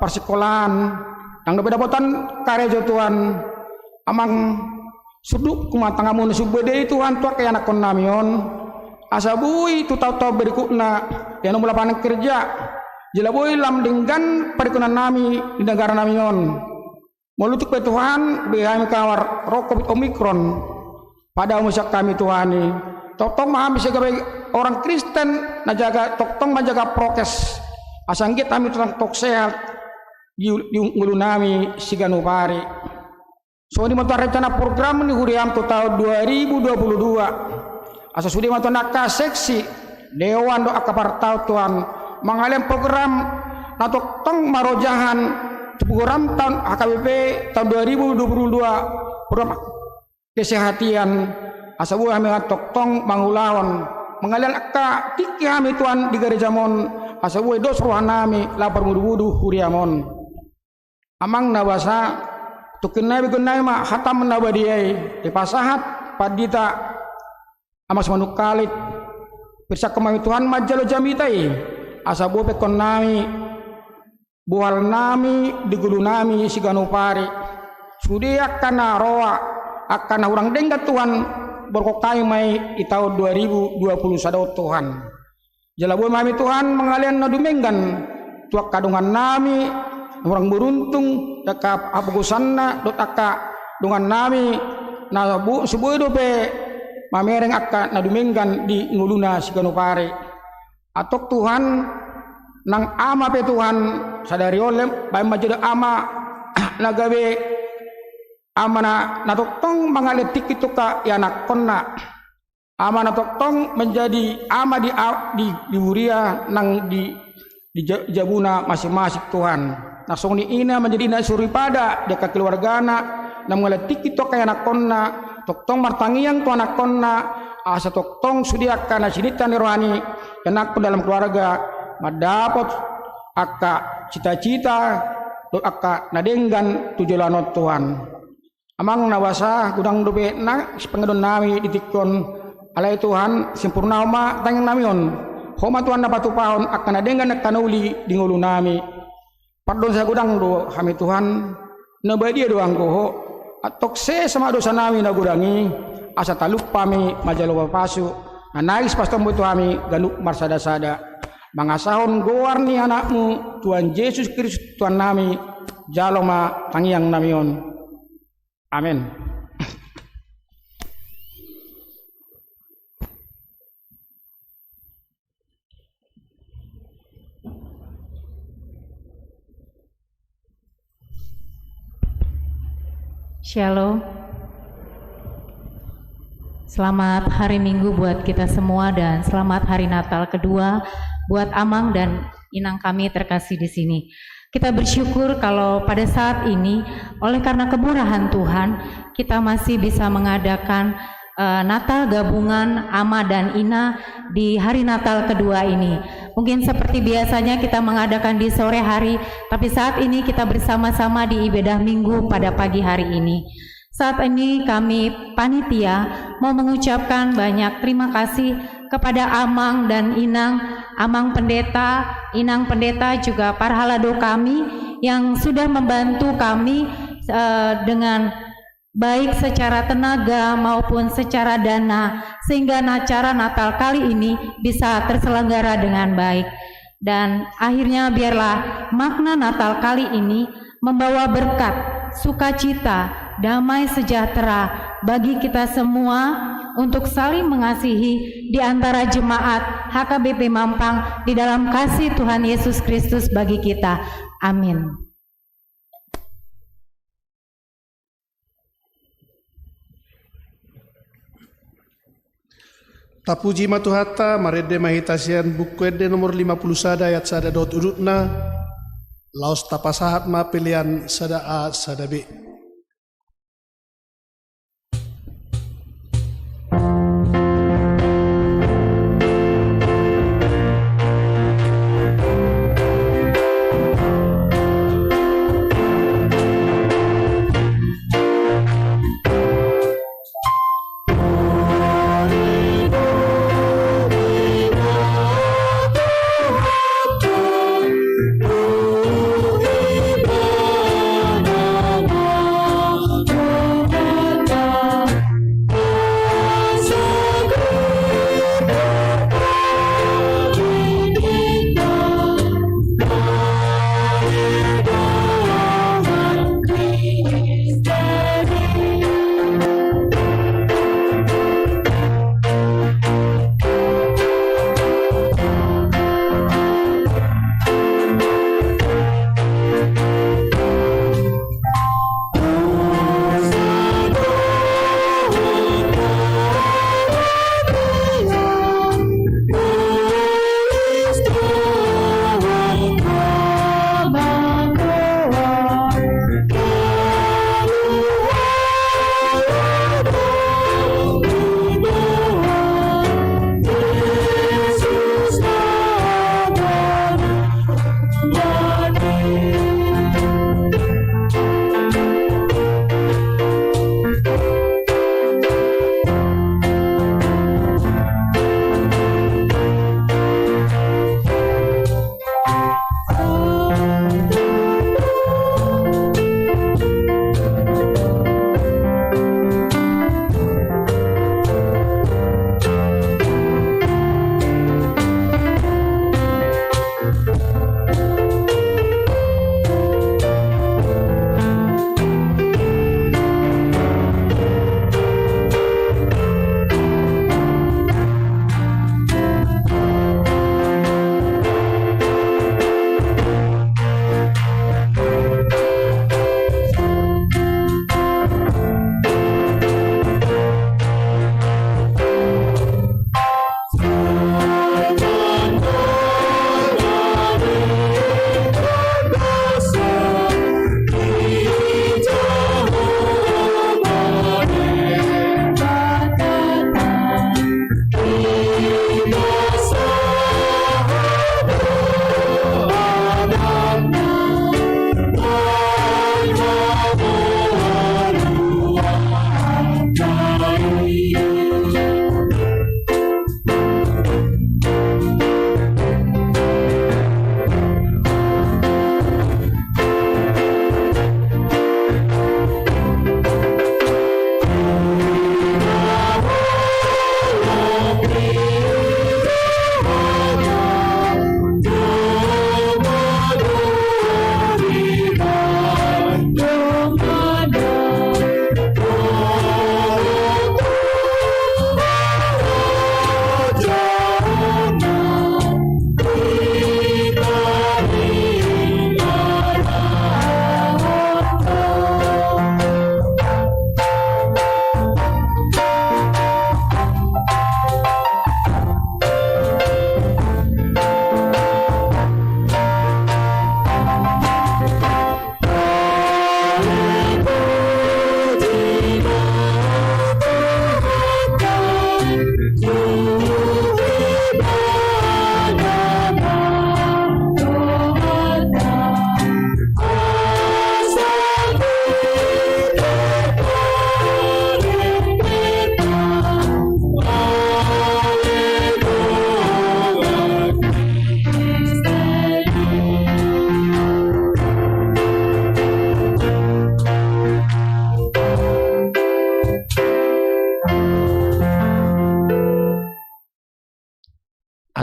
parsikkolaan. Ndang dope dapotan karejo Tuhan, Amang, sundukhu ma tanganMu na sumurung i Tuhan tu angka ianakkonnami on, asa boi tu taon-taon berikutna, ia na umbahen lapangan kerja, jala boi lam denggan pardikonannami di negaranami on. Molo tung pe Tuhan, beha hami kabar ro Covid Omicron, padao muse hami Tuhan i, tongtong ma hami sebagai orang Kristen na jaga, tongtong manjaga prokes, asa anggiat hami tongtong sehat di, di ngolunami siganup ari. Songon i ma Tuhan rencana program ni huriaM tu taon dua ribu dua puluh dua. Asa sude ma Tuhan angka seksi, dewan dohot angka partaon Tuhan, mangalehon program na tongtong marojahan tu program taon H K B P taon dua ribu dua puluh dua, program kesehatan, asa boi hami tongtong mangulahon, mangalehon angka tingki hami Tuhan di garejaM on, asa boi dos rohanami laho parmudu-mudu huriaM on. Amang na basa, tungkin nai begeonnami ma hataM na badia i, dipasahat pandita Amang Simanungkalit, persahahon ma hami Tuhan manjalo jamita i, asa boi pengkonnami, bohalnami di ngolunami siganup ari, sude angka na roa, angka na hurang denggan Tuhan, borngkon hami ma i di taon dua ribu dua puluh sada on Tuhan. Jala boi ma hami Tuhan mangalehon na dumenggan tu angka dongannami na hurang beruntung, angka hapogosanna dohot angka dongannami na bo-, so boi dope mamereng angka na dumenggan di ngoluna siganup ari. Antong Tuhan, nang ama pe Tuhan, sadari on lem, bahen manjadi ama na gabe, ama na, na tongtong mangalehon tingki tu angka ianakkonna. Ama na tongtong manjadi ama di a-, di, di huria nang di, di ja-, jabuna masing-masing Tuhan. Nang songon i ina manjadi ina soripada di angka keluargana, na mangalehon tingki tu angka ianakkonna, tongtong martangiang tu anakkonna, asa tongtong sude angka na sininta ni rohana, ianakkon dalam keluarga, mandapot angka cita-cita, dohot angka na denggan tu joloan on Tuhan. Amang na basa, godang dope na sipangidoonnami di tingki on, alai Tuhan, sempurnahon ma tangiangnami on. Ho ma Tuhan na patupahon angka na denggan, angka na uli di ngolunami. Pardongan sagodang do hami Tuhan, na badia do anggo Ho. Antong sesa ma dosanami na godang i, asa talup hami manjalo pasu-pasu, na naeng sipastonmu tu hami ganup marsada-sada. Mangasahon goar ni AnakMu, Tuhan Jesus Kristus Tuhannami, jalo ma tangiangnami on. Amen. Shalom. Selamat hari Minggu buat kita semua dan selamat hari Natal kedua buat Amang dan Inang kami terkasih di sini. Kita bersyukur kalau pada saat ini, oleh karena kemurahan Tuhan, kita masih bisa mengadakan, eh, Natal gabungan Ama dan Ina di hari Natal kedua ini. Mungkin seperti biasanya kita mengadakan di sore hari, tapi saat ini kita bersama-sama di ibadah Minggu pada pagi hari ini. Saat ini kami panitia mau mengucapkan banyak terima kasih kepada Amang dan Inang, Amang Pendeta, Inang Pendeta, juga parhalado kami yang sudah membantu kami, eh, dengan baik secara tenaga maupun secara dana, sehingga acara Natal kali ini bisa terselenggara dengan baik. Dan akhirnya biarlah makna Natal kali ini membawa berkat, sukacita, damai sejahtera bagi kita semua untuk saling mengasihi di antara jemaat H K B P Mampang di dalam kasih Tuhan Yesus Kristus bagi kita. Amin. Tapuji ma Tuhanta, marende ma hita sian Buku Ende nomor lima puluh sada ayat sada dohot udutna, laos tapasahat ma pelean sada A sada B.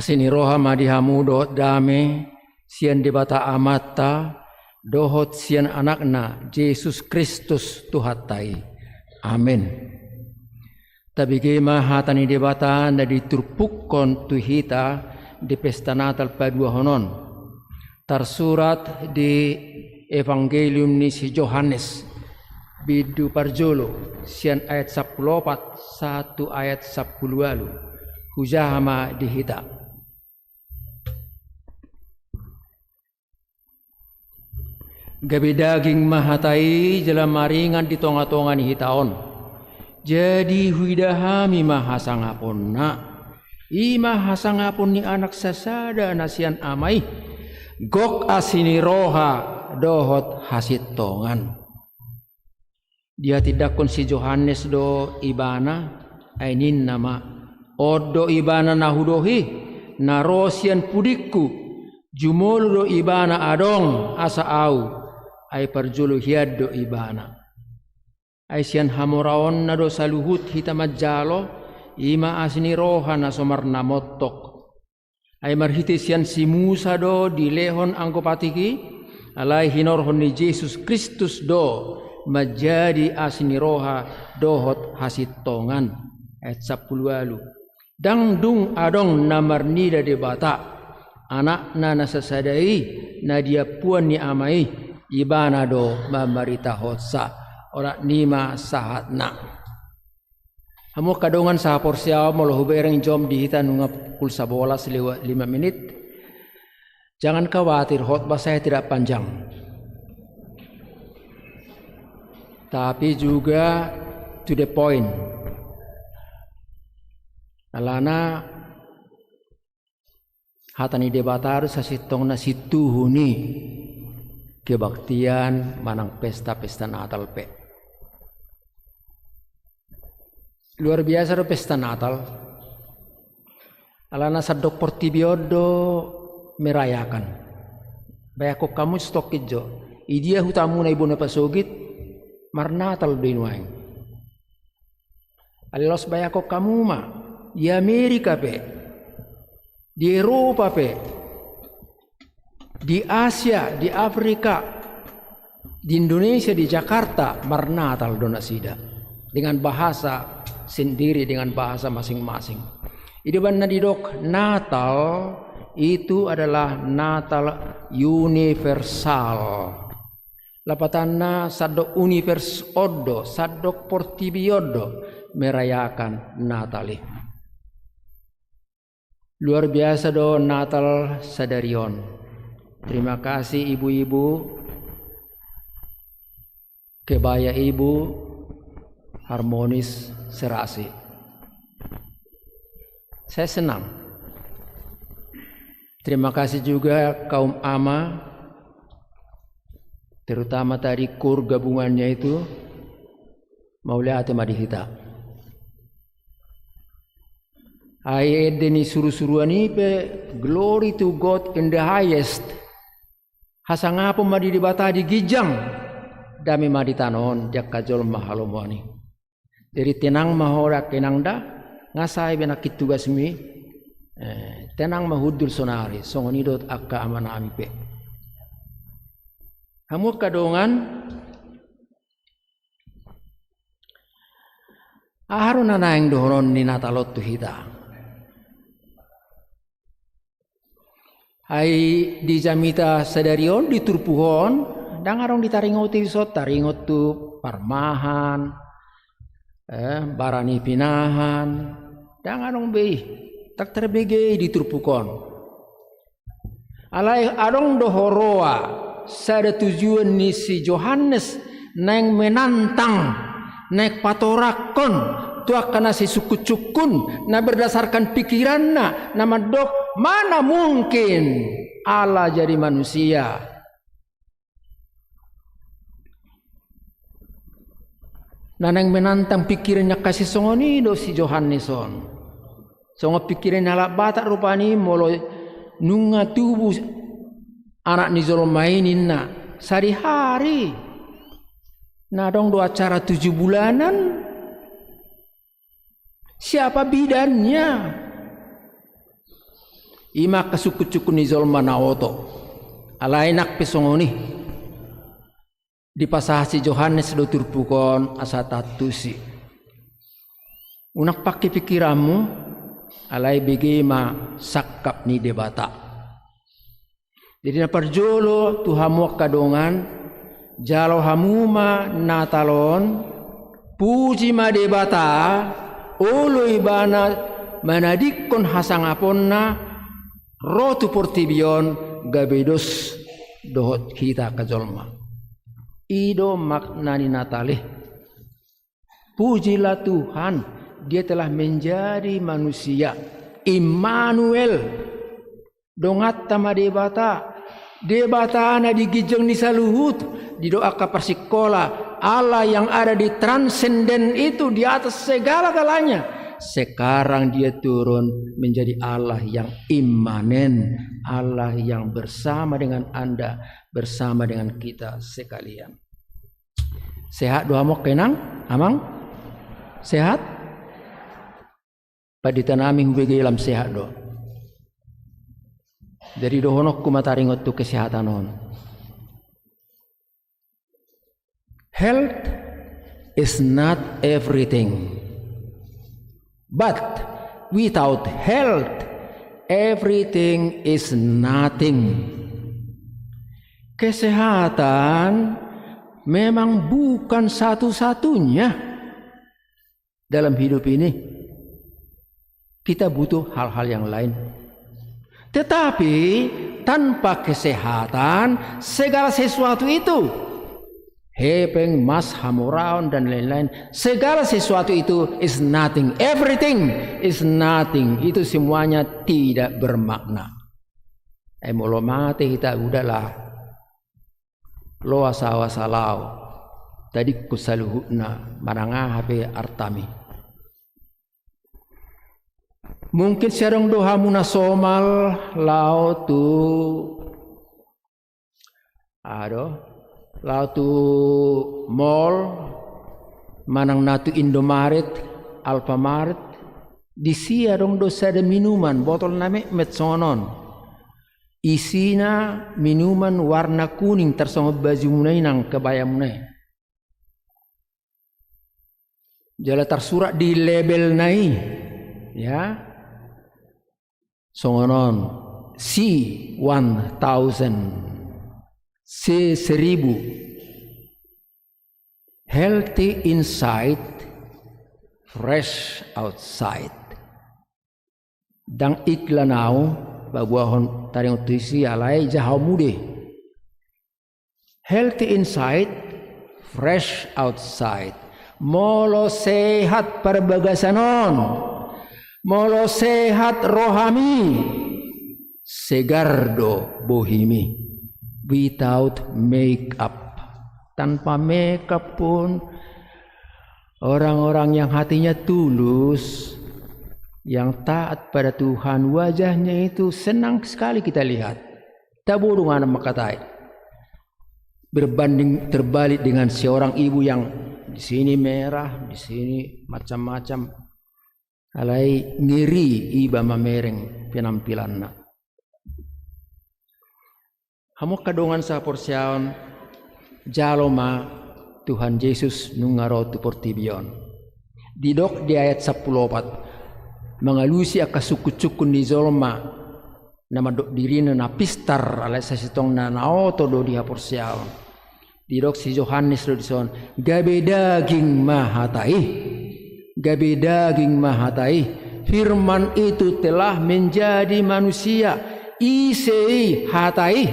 Asi ni roha ma di hamu dohot dame sian Debata Amanta dohot sian Anakna Jesus Kristus Tuhanta i. Amen. Tabege ma hata ni Debata na diturpukkon tu hita di pesta Natal paduahon on. Tarsurat di Evangelium ni si Johannes, bindu parjolo, sian ayat sampulu opat sahat tu ayat sampulu ualu. Hujaha ma di hita. Gabe daging ma hata i jala maringan di tongatonga ni hita on. Jadi huida hami ma hasangaponna. I ma hasangapon ni Anak sasada na sian Ama i. Gok asi ni roha dohot hasintongan. Dihatindangkon si Johannes do Ibana, ai ninna ma: On do Ibana na hudohi, na ro sian pudingku. Jumolo do Ibana adong asa ahu, ai parjolo hian do Ibana. Ai sian hamoraonna do saluhut hita manjalo, i ma asi ni roha na so marnamontok. Ai marhite sian si Musa do dilehon anggo patik i, alai hinorhon ni Jesus Kristus do manjadi asi ni roha dohot hasintongan. Ayat sampulu ualu. Ndang dung adong na marnida Debata, Anakna na sasada i, na diampuan ni Ama i, Ibana do mamaritahonsa. Olat ni ma sahatna. Hamu angka dongan sahaporseaon, molo hubereng jom di hita nunga pukul sabolas lewat lima menit. Jangan khawatir, khotbah saya tidak panjang. Tapi juga to the point. Alana hata ni Debata do sasintongna sintuhu ni kebaktian manang pesta-pesta Natal pe. Luar biasa do pesta Natal. Alana sandok portibi on do merayakan. Bayangkon hamu satongkin jo, idia hutamuna i bona pasogit, marnatal do i nuaeng. Alai laos bayangkon hamu ma, di Amerika pe, di Eropa pe, di Asia, di Afrika, di Indonesia, di Jakarta, marnatal do nasida. Dengan bahasa sendiri, dengan bahasa masing-masing. Ido umbahen na didok Natal, itu adalah Natal universal. Lapatanna sandok univers on do, sandok portibi on do merayakan Natal i. Luar biasa do Natal sadari on. Terima kasih ibu-ibu, kebaya ibu, harmonis, serasi. Saya senang. Terima kasih juga kaum ama, terutama tadi kur gabungannya itu, mauliate ma di hita. Ai ende ni surusuruan i pe, "Glory to God in the highest." Hasangapon ma di Debata di ginjang, dame ma di tano on di angka jolma halomoan i. Jadi tenang ma ho da, tenang da, nga sae be nangkin tugasmi. Eh, tenang ma hundul sonari, songon i dohot angka amanami pe. Hamu angka dongan, aha do na naeng dohonon ni Natal on tu hita? Ai di jamita sadari on, di turpuk on, ndang adong ditaringoti dison, taringot tu parmahan, eh, bara ni pinahan, ndang adong be i, ndang tarbege i di turpuk on. Alai adong do huroha sada tujuan ni si Johannes naeng menantang, naeng patorakkon tu angka na sisungkunsungkun, na berdasarkan pikiranna, na mandok, "Mana mungkin Allah jadi manusia?" Na naeng menantang pikiran ni angka sisongon i do si Johannes on. Songon pikiran ni halak Batak rupani, molo nunga tubu anak ni jolma i ninna, sadihari na adong do acara tujuh bulanan. Siapa bidannya? I ma angka sungkun-sungkun ni jolma na oto. Alai nang pe songon i, dipasahat si Johannes do turpuk on asa taantusi. Unang pangke pingkiranmu, alai bege ma sangkap ni Debata. Jadi na parjolo tu hamu angka dongan, jalo hamu ma Natal on, puji ma Debata, olo Ibana manadingkon hasangaponna, ro tu portibi on gabe dos dohot hita angka jolma. I do makna ni Natal i. Pujilah Tuhan, Dia telah menjadi manusia. Immanuel. Donganta ma Debata. Debata na di ginjang ni saluhut. Didok angka parsikola, Allah yang ada di transenden itu, di atas segala-galanya. Sekarang Dia turun menjadi Allah yang imanen, Allah yang bersama dengan Anda, bersama dengan kita sekalian. Sehat do hamu angka inang, amang? Sehat? Pandita nami hubege lam sehat do. Jadi dohononku ma taringot tu kesehatan on. Health is not everything. But without health, everything is nothing. Kesehatan memang bukan satu-satunya dalam hidup ini. Kita butuh hal-hal yang lain. Tetapi tanpa kesehatan, segala sesuatu itu, hepeng, emas, hamoraon, dan lain-lain, segala sesuatu itu is nothing. Everything is nothing. Itu semuanya tidak bermakna. Eh, molo mate hita, udahlah. Loas ahu asa laho, tadingkon saluhutna, manang aha pe artami. Mungkin sai adong do hamu na somal laho tu, aha do, laho tu mall, manang na tu Indomaret, Alfamaret, disi adong do sada minuman, botol na metmet songon on. Isina minuman warna kuning, tarsongon bajumuna i nang kebayamuna i. Jala tarsurat di labelna i, ya. Songon on, C one thousand, C seribu. Healthy inside, fresh outside. Ndang iklan ahu paboahon taringot tu disi, alai jahaonmu do i. Healthy inside, fresh outside. Molo sehat parbagasan on, molo sehat rohami, segar do bohimi. Without makeup. Tanpa makeup pun, orang-orang yang hatinya tulus, yang taat pada Tuhan, wajahnya itu senang sekali kita lihat. Tabo do nunga mangkatai. Berbanding terbalik dengan seorang ibu yang di sini merah, di sini macam-macam. Alai ngeri iba mamereng penampilanna. Hamu angka dongan sahaporseaon, jalo ma Tuhan Jesus nunga ro tu portibi on. Didok di ayat sampulu opat, mangalusi angka sungkun-sungkun ni jolma, na mandok dirina na pistar, alai sasintongna na oto do di haporseaon. Didok si Johannes do dison, gabe daging ma hata i. Gabe daging ma hata i. Firman itu telah menjadi manusia. Ise i hata i?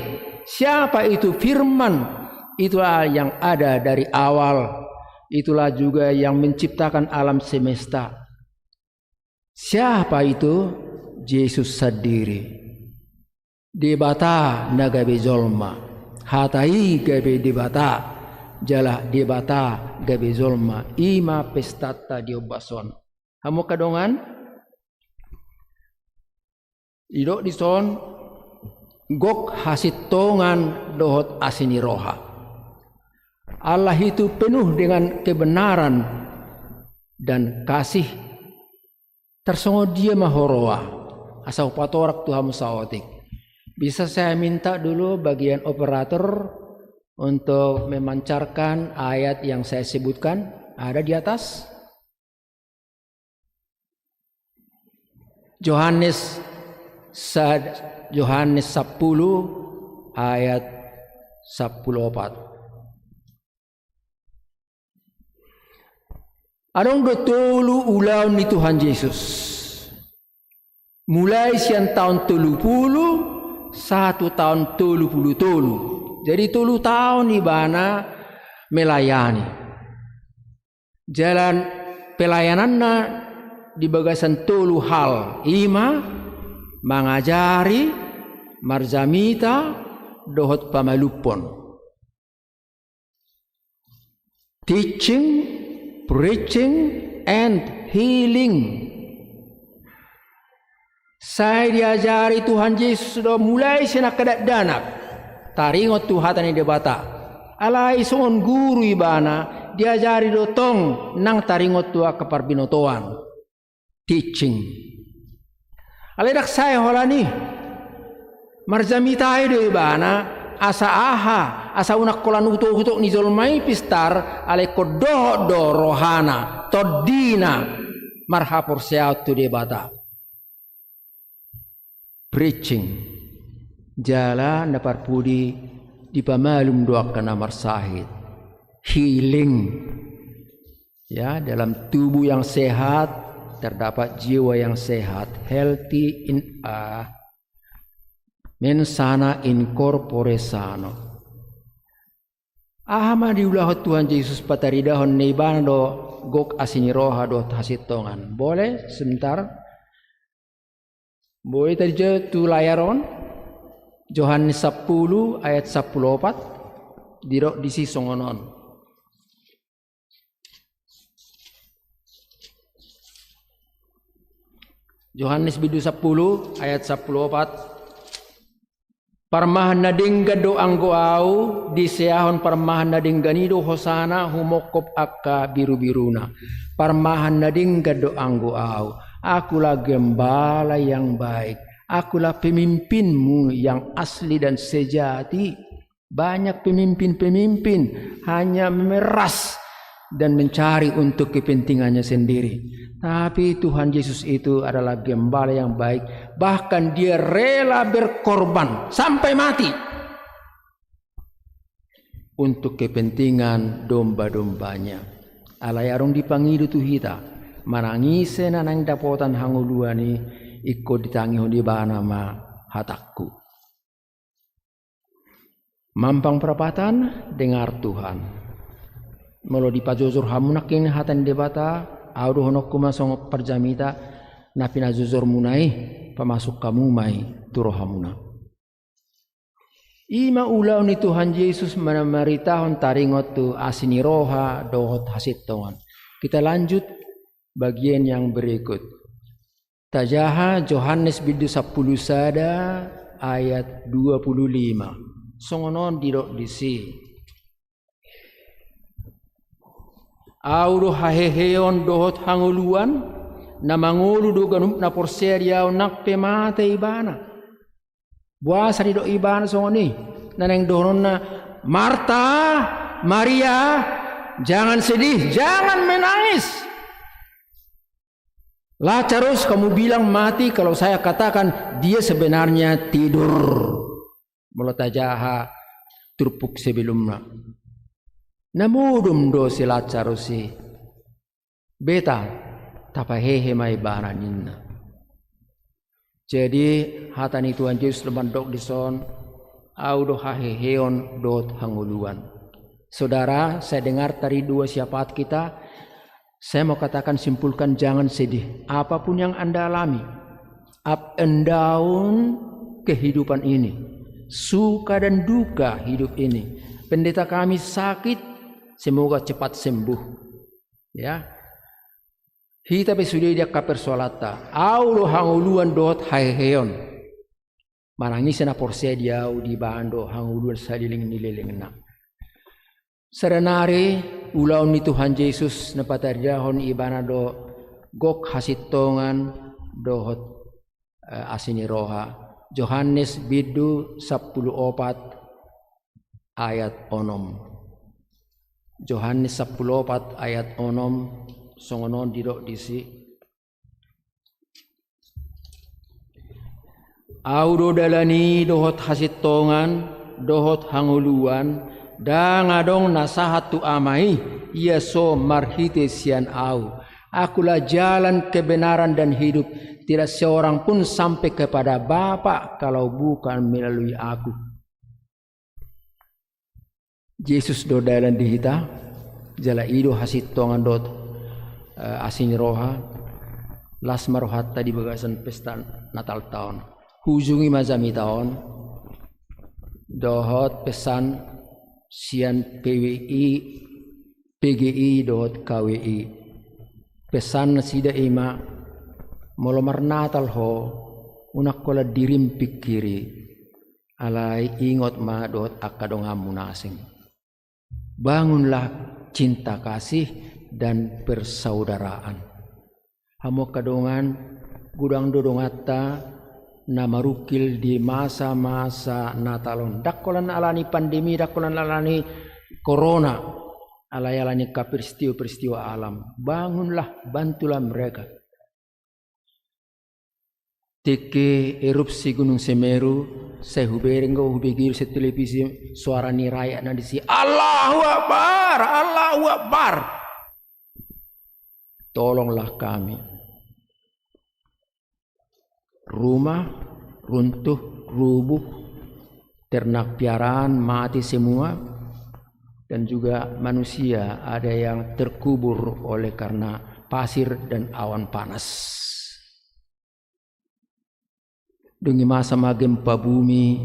Siapa itu Firman? Itulah yang ada dari awal. Itulah juga yang menciptakan alam semesta. Siapa itu? Jesus sandiri. Debata na gabe jolma. Hata i gabe Debata. Jala Debata gabe jolma. I ma pestanta di ombas on. Hamu angka dongan? Didok dison, gok hasintongan dohot asi ni roha. Allah itu penuh dengan kebenaran dan kasih. Tarsongon dia ma huroha? Asa hupatorak tu hamu saotik. Bisa saya minta dulu bagian operator untuk memancarkan ayat yang saya sebutkan, ada di atas? Johannes sa-, Johannes sampulu ayat sampulu opat. Adong do tolu ulaon ni Tuhan Jesus. Mulai sian taon tolu pulu sahat tu taon tolu pulu tolu. Jadi tolu taon ibana melayani. Jalan pelayananna di bagasan tolu hal, i ma mangajari, marjamita, dohot pamalumhon. Teaching, preaching, and healing. Sai diajari Tuhan Jesus do mulai sian angka dakdanak taringot tu hata ni Debata. Alai songon guru ibana, diajari do tong nang taringot tu angka parbinotoan. Teaching. Alai ndang sae holan i. Marjamita i do ibana, asa aha, asa unang holan utokutok ni jolma i pistar, alai ingkon dohot do rohana, tondina, marhaporseaon tu Debata. Preaching. Jala na parpudi dipamalum do angka na marsahit. Healing. Ya, dalam tubuh yang sehat terdapat jiwa yang sehat, healthy in, ah, mens sana in corpore sano. Aha ma diulahon Tuhan Jesus pataridahon ni ibana do gok, asi ni roha dohot hasintongan? Boleh sebentar? Boi taringot tu layar on, Johannes sampulu ayat sampulu opat, didok disi songon on. Johannes bindu sampulu ayat sampulu opat. Parmahan na denggan do anggo au, diseahon parmahan na denggan i do hosana humongkop angka birubiruna. Parmahan na denggan do anggo au. Akulah gembala yang baik. Akulah pemimpinmu yang asli dan sejati. Banyak pemimpin-pemimpin hanya memeras dan mencari untuk kepentingannya sendiri. Tapi Tuhan Yesus itu adalah gembala yang baik. Bahkan Dia rela berkorban sampai mati untuk kepentingan domba-dombanya. Alai adong dipangido tu hita, manang ise na naeng dapotan hangoluan i, ingkon ditangihon ibana ma hatangku. Mampang perapatan, dengar Tuhan. Molo dipajojor hamu nangkin hata ni Debata, au dohononku ma songon parjamita, na pinajojormuna i pamasuk hamu ma i tu rohamuna. I ma ulaon ni Tuhan Jesus mamaritahon taringot tu asi ni roha dohot hasintongan. Kita lanjut bagian yang berikut. Tajaha Johannes bindu sampulu sada ayat dua pulu lima. Songon on didok disi. Au do haheheon dohot hangoluan, na mangolu do ganup na porsea di au nang pe mate ibana. Boasa didok ibana songon i? Na naeng dohononna, Marta, Maria, jangan sedih, jangan menangis. Lazarus kamu bilang mati, kalau saya katakan dia sebenarnya tidur. Molo tajaha turpuk sebelumna. Na modom do si Lazarus i. Beta, tapahehe ma ibana ninna. Jadi, hata ni Tuhan Jesus do mandok dison, au do haheheon dohot hangoluan. Saudara, saya dengar tadi dua syafaat kita, saya mau katakan, simpulkan, jangan sedih. Apapun yang Anda alami, up and down kehidupan ini, suka dan duka hidup ini. Pendeta kami sakit, semoga cepat sembuh. Ya. Hita pe sude di angka persoalanta, au do hangoluan dohot haheheon. Manang ise na porsea di au, dibaen do hangoluan saleleng ni lelengna. Sada nari ulaon ni Tuhan Jesus na pataridahon ibana do gok hasintongan dohot eh, asi ni roha. Johannes bindu sampulu opat ayat onom. Johannes sampulu opat ayat onom, songon on didok disi: Au do dalan i dohot hasintongan dohot hangoluan, ndang adong na sahat tu Ama i, ia so marhite sian Au. Akulah jalan, kebenaran, dan hidup, tidak seorang pun sampai kepada Bapa kalau bukan melalui Aku. Jesus do dalan di hita, jala i do hasintongan dohot, eh, asi ni roha. Las ma rohanta di bagasan pesta Natalta on. Hujungi ma jamita on dohot pesan sian P W I, P G I dohot K W I. Pesan nasida i ma: Molo marnatal ho, unang holan dirim pingkiri, alai ingot ma dohot angka donganmu na asing. Bangunlah cinta kasih dan persaudaraan. Hamu angka dongan, godang do donganta na marungkil di masa-masa Natal on. Ndang holan alani pandemi, ndang holan alani corona, alai alani angka peristiwa-peristiwa alam. Bangunlah, bantulah mereka. Tingki erupsi Gunung Semeru, sai hubereng do, hubege do sian televisi suara ni rakyat na disi: Allahu Akbar, Allahu Akbar. Tolonglah kami. Rumah runtuh, rubuh, ternak piaraan mati semua, dan juga manusia ada yang terkubur oleh karena pasir dan awan panas. Dung i masa ma gempa bumi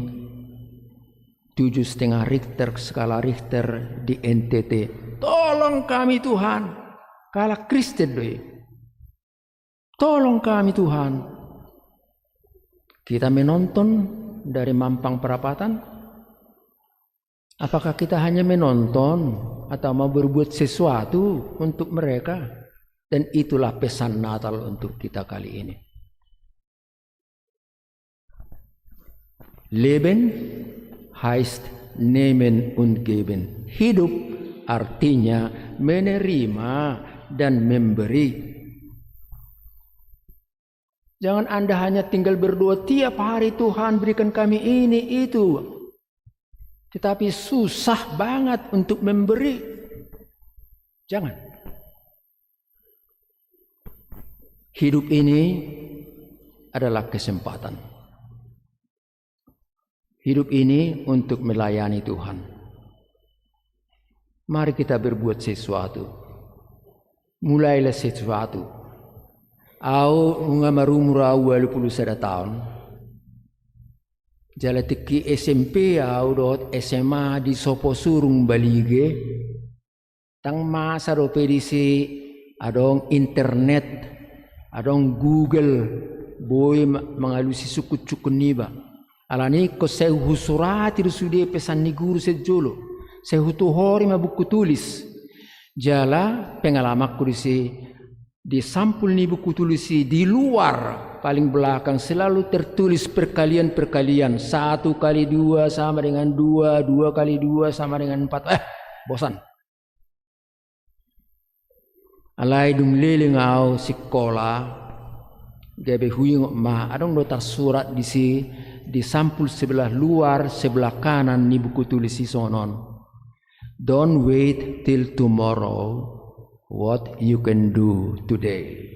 tujuh setengah Richter, skala Richter di N T T. Tolong kami, Tuhan. Halak Kristen do i. Tolong kami, Tuhan. Kita menonton dari Mampang Perapatan. Apakah kita hanya menonton atau mau berbuat sesuatu untuk mereka? Dan itulah pesan Natal untuk kita kali ini. Leben heißt nehmen und geben. Hidup artinya menerima dan memberi. Jangan Anda hanya tinggal berdoa tiap hari, "Tuhan, berikan kami ini, itu." Tetapi susah banget untuk memberi. Jangan. Hidup ini adalah kesempatan. Hidup ini untuk melayani Tuhan. Mari kita berbuat sesuatu. Mulailah sesuatu. Au nunga marumur au ualu pulu sada taon. Jala tingki S M P au dohot S M A di Soposurung Balige. Ndang masa dope disi adong internet, adong Google, boi ma-, mangalusi sungkun-sungkun niba. Alani ingkon sai husurati do sude pesan ni guru sian jolo, sai hutuhori ma buku tulis. Jala pengalamanku disi, di sampul ni buku tulis i, di luar paling belakang selalu tertulis perkalian-perkalian, satu kali dua sama dengan dua, dua kali dua sama dengan empat. Eh, bosan. Alai dung leleng au sikola, gabe huingot ma, adong do tarsurat disi, di sampul sebelah luar, sebelah kanan ni buku tulis i songon on: "Don't wait till tomorrow, what you can do today."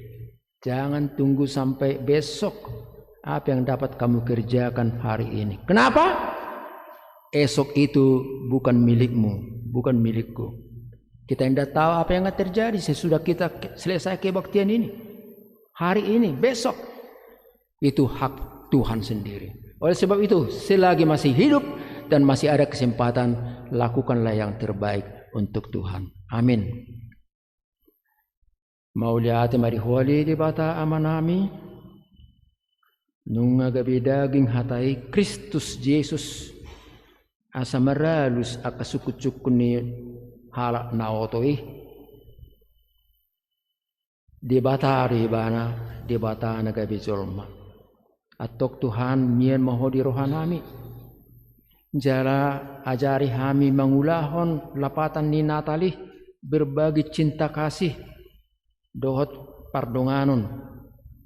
Jangan tunggu sampai besok, apa yang dapat kamu kerjakan hari ini. Kenapa? Esok itu bukan milikmu, bukan milikku. Kita tidak tahu apa yang akan terjadi sesudah kita ke-, selesai kebaktian ini. Hari ini, besok. Itu hak Tuhan sendiri. Oleh sebab itu, selagi masih hidup dan masih ada kesempatan, lakukanlah yang terbaik untuk Tuhan. Amin. Mauliate ma di Ho ale Debata Amanami, nunga gabe daging hata i, Kristus Jesus, asa maralus angka sungkun-sungkun ni halak na oto i. Debata do ibana, Debata na gabe jolma. Antong Tuhan, mian ma Ho di rohanami. Jala ajari hami mangulahon lapatan ni Natal i, berbagi cinta kasih dohot pardonganon.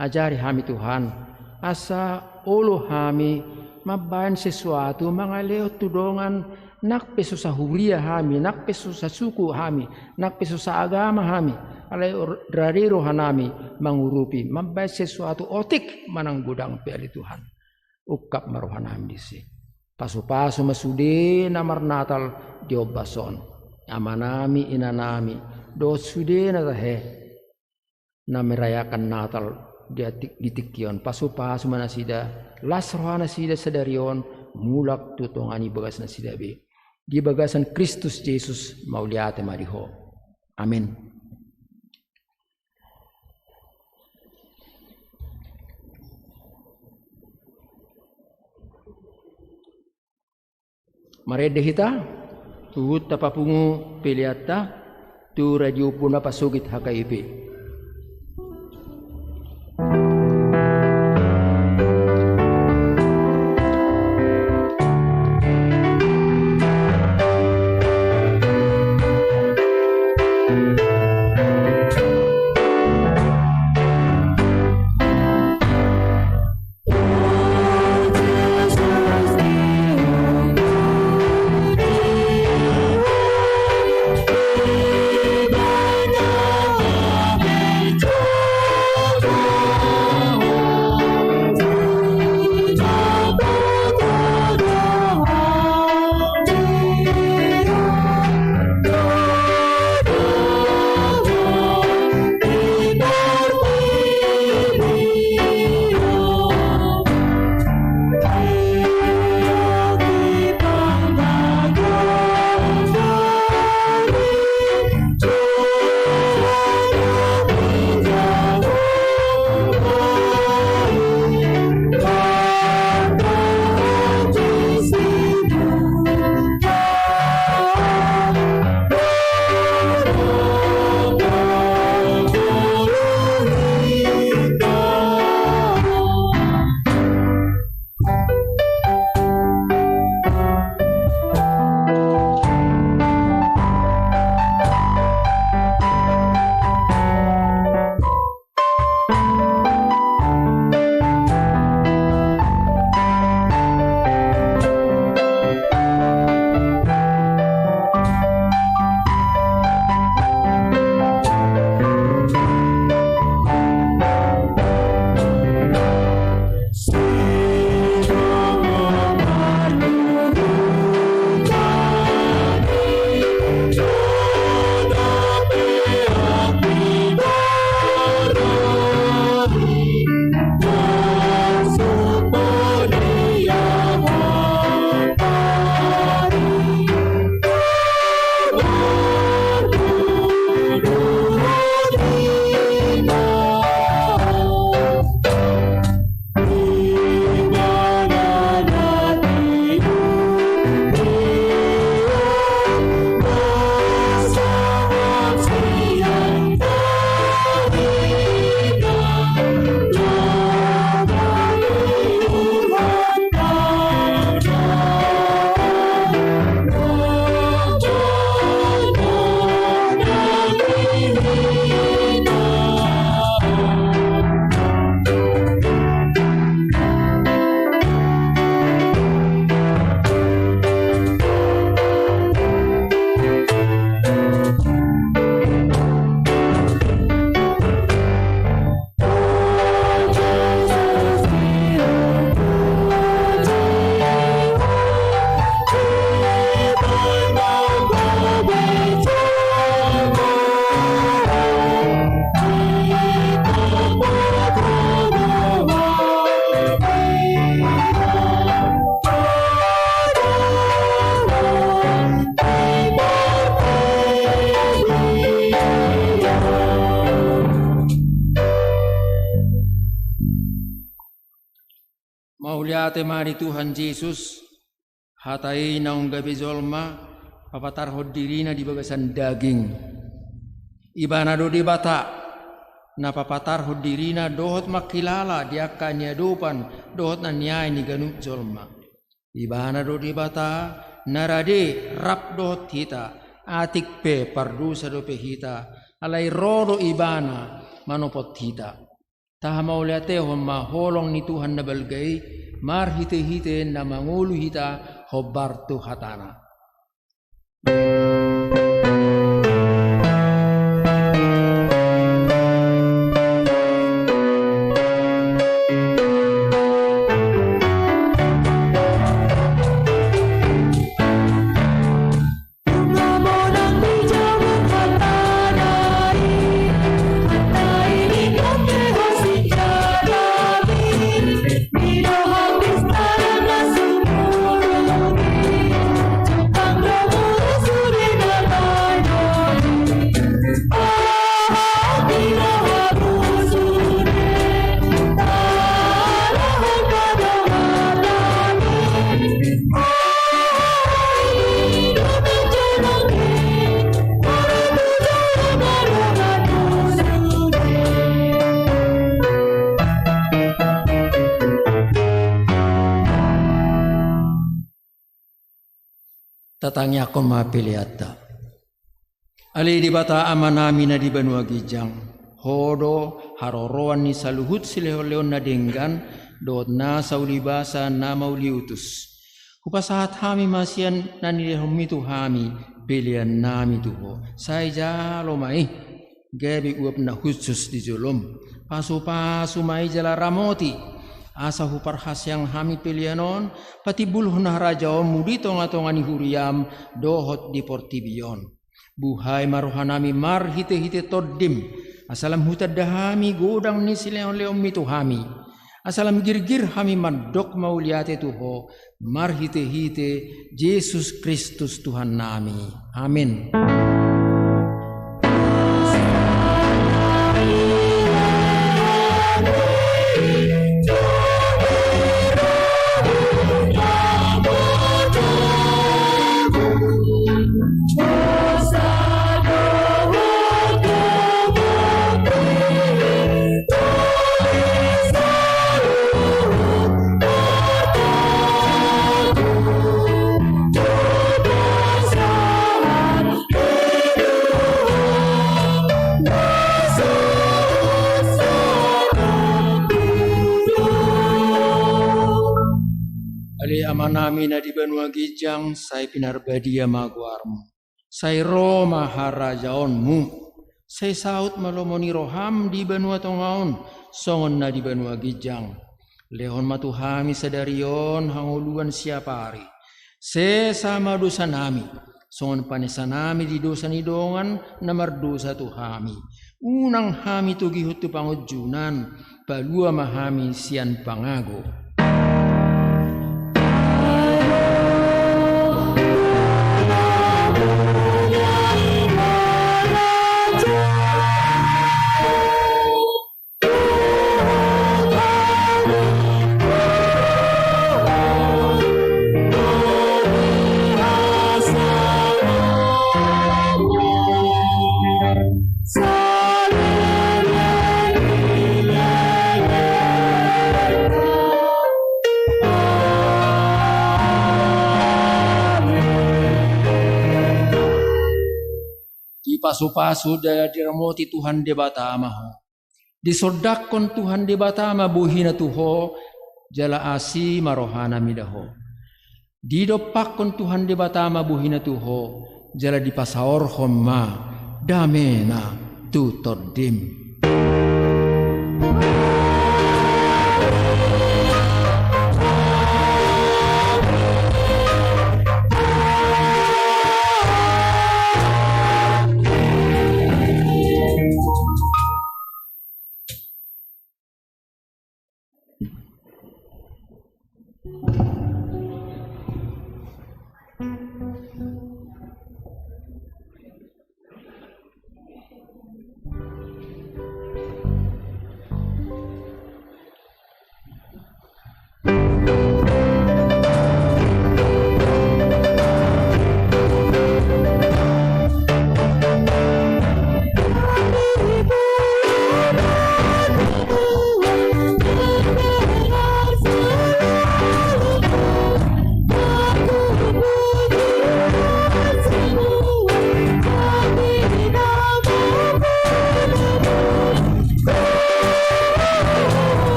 Ajari hami Tuhan, asa olo hami mambaen sesuatu mangalehon tu dongan, nang pe so sahuria hami, nang pe so sasuku hami, nang pe so saagama hami, alai or-, rade rohanami mangurupi, mambaen sesuatu otik manang godang pe ale Tuhan. Ungkap ma rohanami disi. Pasupasu ma sude na marnatal di ombas on, amanami, inanami, dohot sude na tahe na merayakan Natal di atik-, di tingki on. Pasupasu ma nasida, las rohanasida sadari on, mulak tu tonga ni bagasnasida be. Di bagasan Kristus Jesus, mauliate ma di Ho. Amin. Marende hita, huhut tapapungu peleanta tu Radio Pona Pasogit H K I P. Mauliate ma di Tuhan Jesus, hata i naung gabe jolma, papatarhon dirina di bagasan daging. Ibana do Debata, na papatarhon dirina dohot mangkilala di angka niadopan dohot na niae ni ganup jolma. Ibana do Debata na rade rap dohot hita, atik pe pardosa dope hita, alai ro do Ibana manopot hita. Tahamauliatehon ma holong ni Tuhan na balga i, marhitehite na mangolu hita hombar tu hatana. Tatangiangkon ma peleanta. Ale Debata Amanami na di banua ginjang, Ho do haroroan ni saluhut silehonlehon na denggan dohot nasa ulibasa na mauliutus. Hupasahat hami ma sian na nilehonmi tu hami peleannami tu Ho. Sai jalo ma i gabe uap na hushus di jolom. Pasupasu ma i jala ramoti, asa huparhaseang hami pelean on patimbulhon harajaonmu di tongatonga ni huriam dohot di portibi on. Buhai ma rohanami marhitehite Tondim, asa lam hutanda hami godang ni silehonlehonmi tu hami, asa lam girgir hami mandok mauliate tu Ho, marhitehite Jesus Kristus Tuhannami. Amen. Ale Amanami na di banua ginjang, sai pinarbadia ma goarmu. Sai ro ma harajaonmu. Sai saut ma lomo ni roham di banua tonga on, songon na di banua ginjang. Lehon ma tu hami sadari on hangoluan siapari. Sesa ma dosanami, songon panesanami di dosa ni dongan na mardosa tu hami. Unang hami togihon tu pangunjunan, palua ma hami sian pangago. Dipasupasu jala diramoti Tuhan Debata ma ho. Disondangkon Tuhan Debata ma bohina tu ho, jala asi ma rohana mida ho. Didompakkon Tuhan Debata ma bohina tu ho, jala dipasaorhon ma damena tu tondim.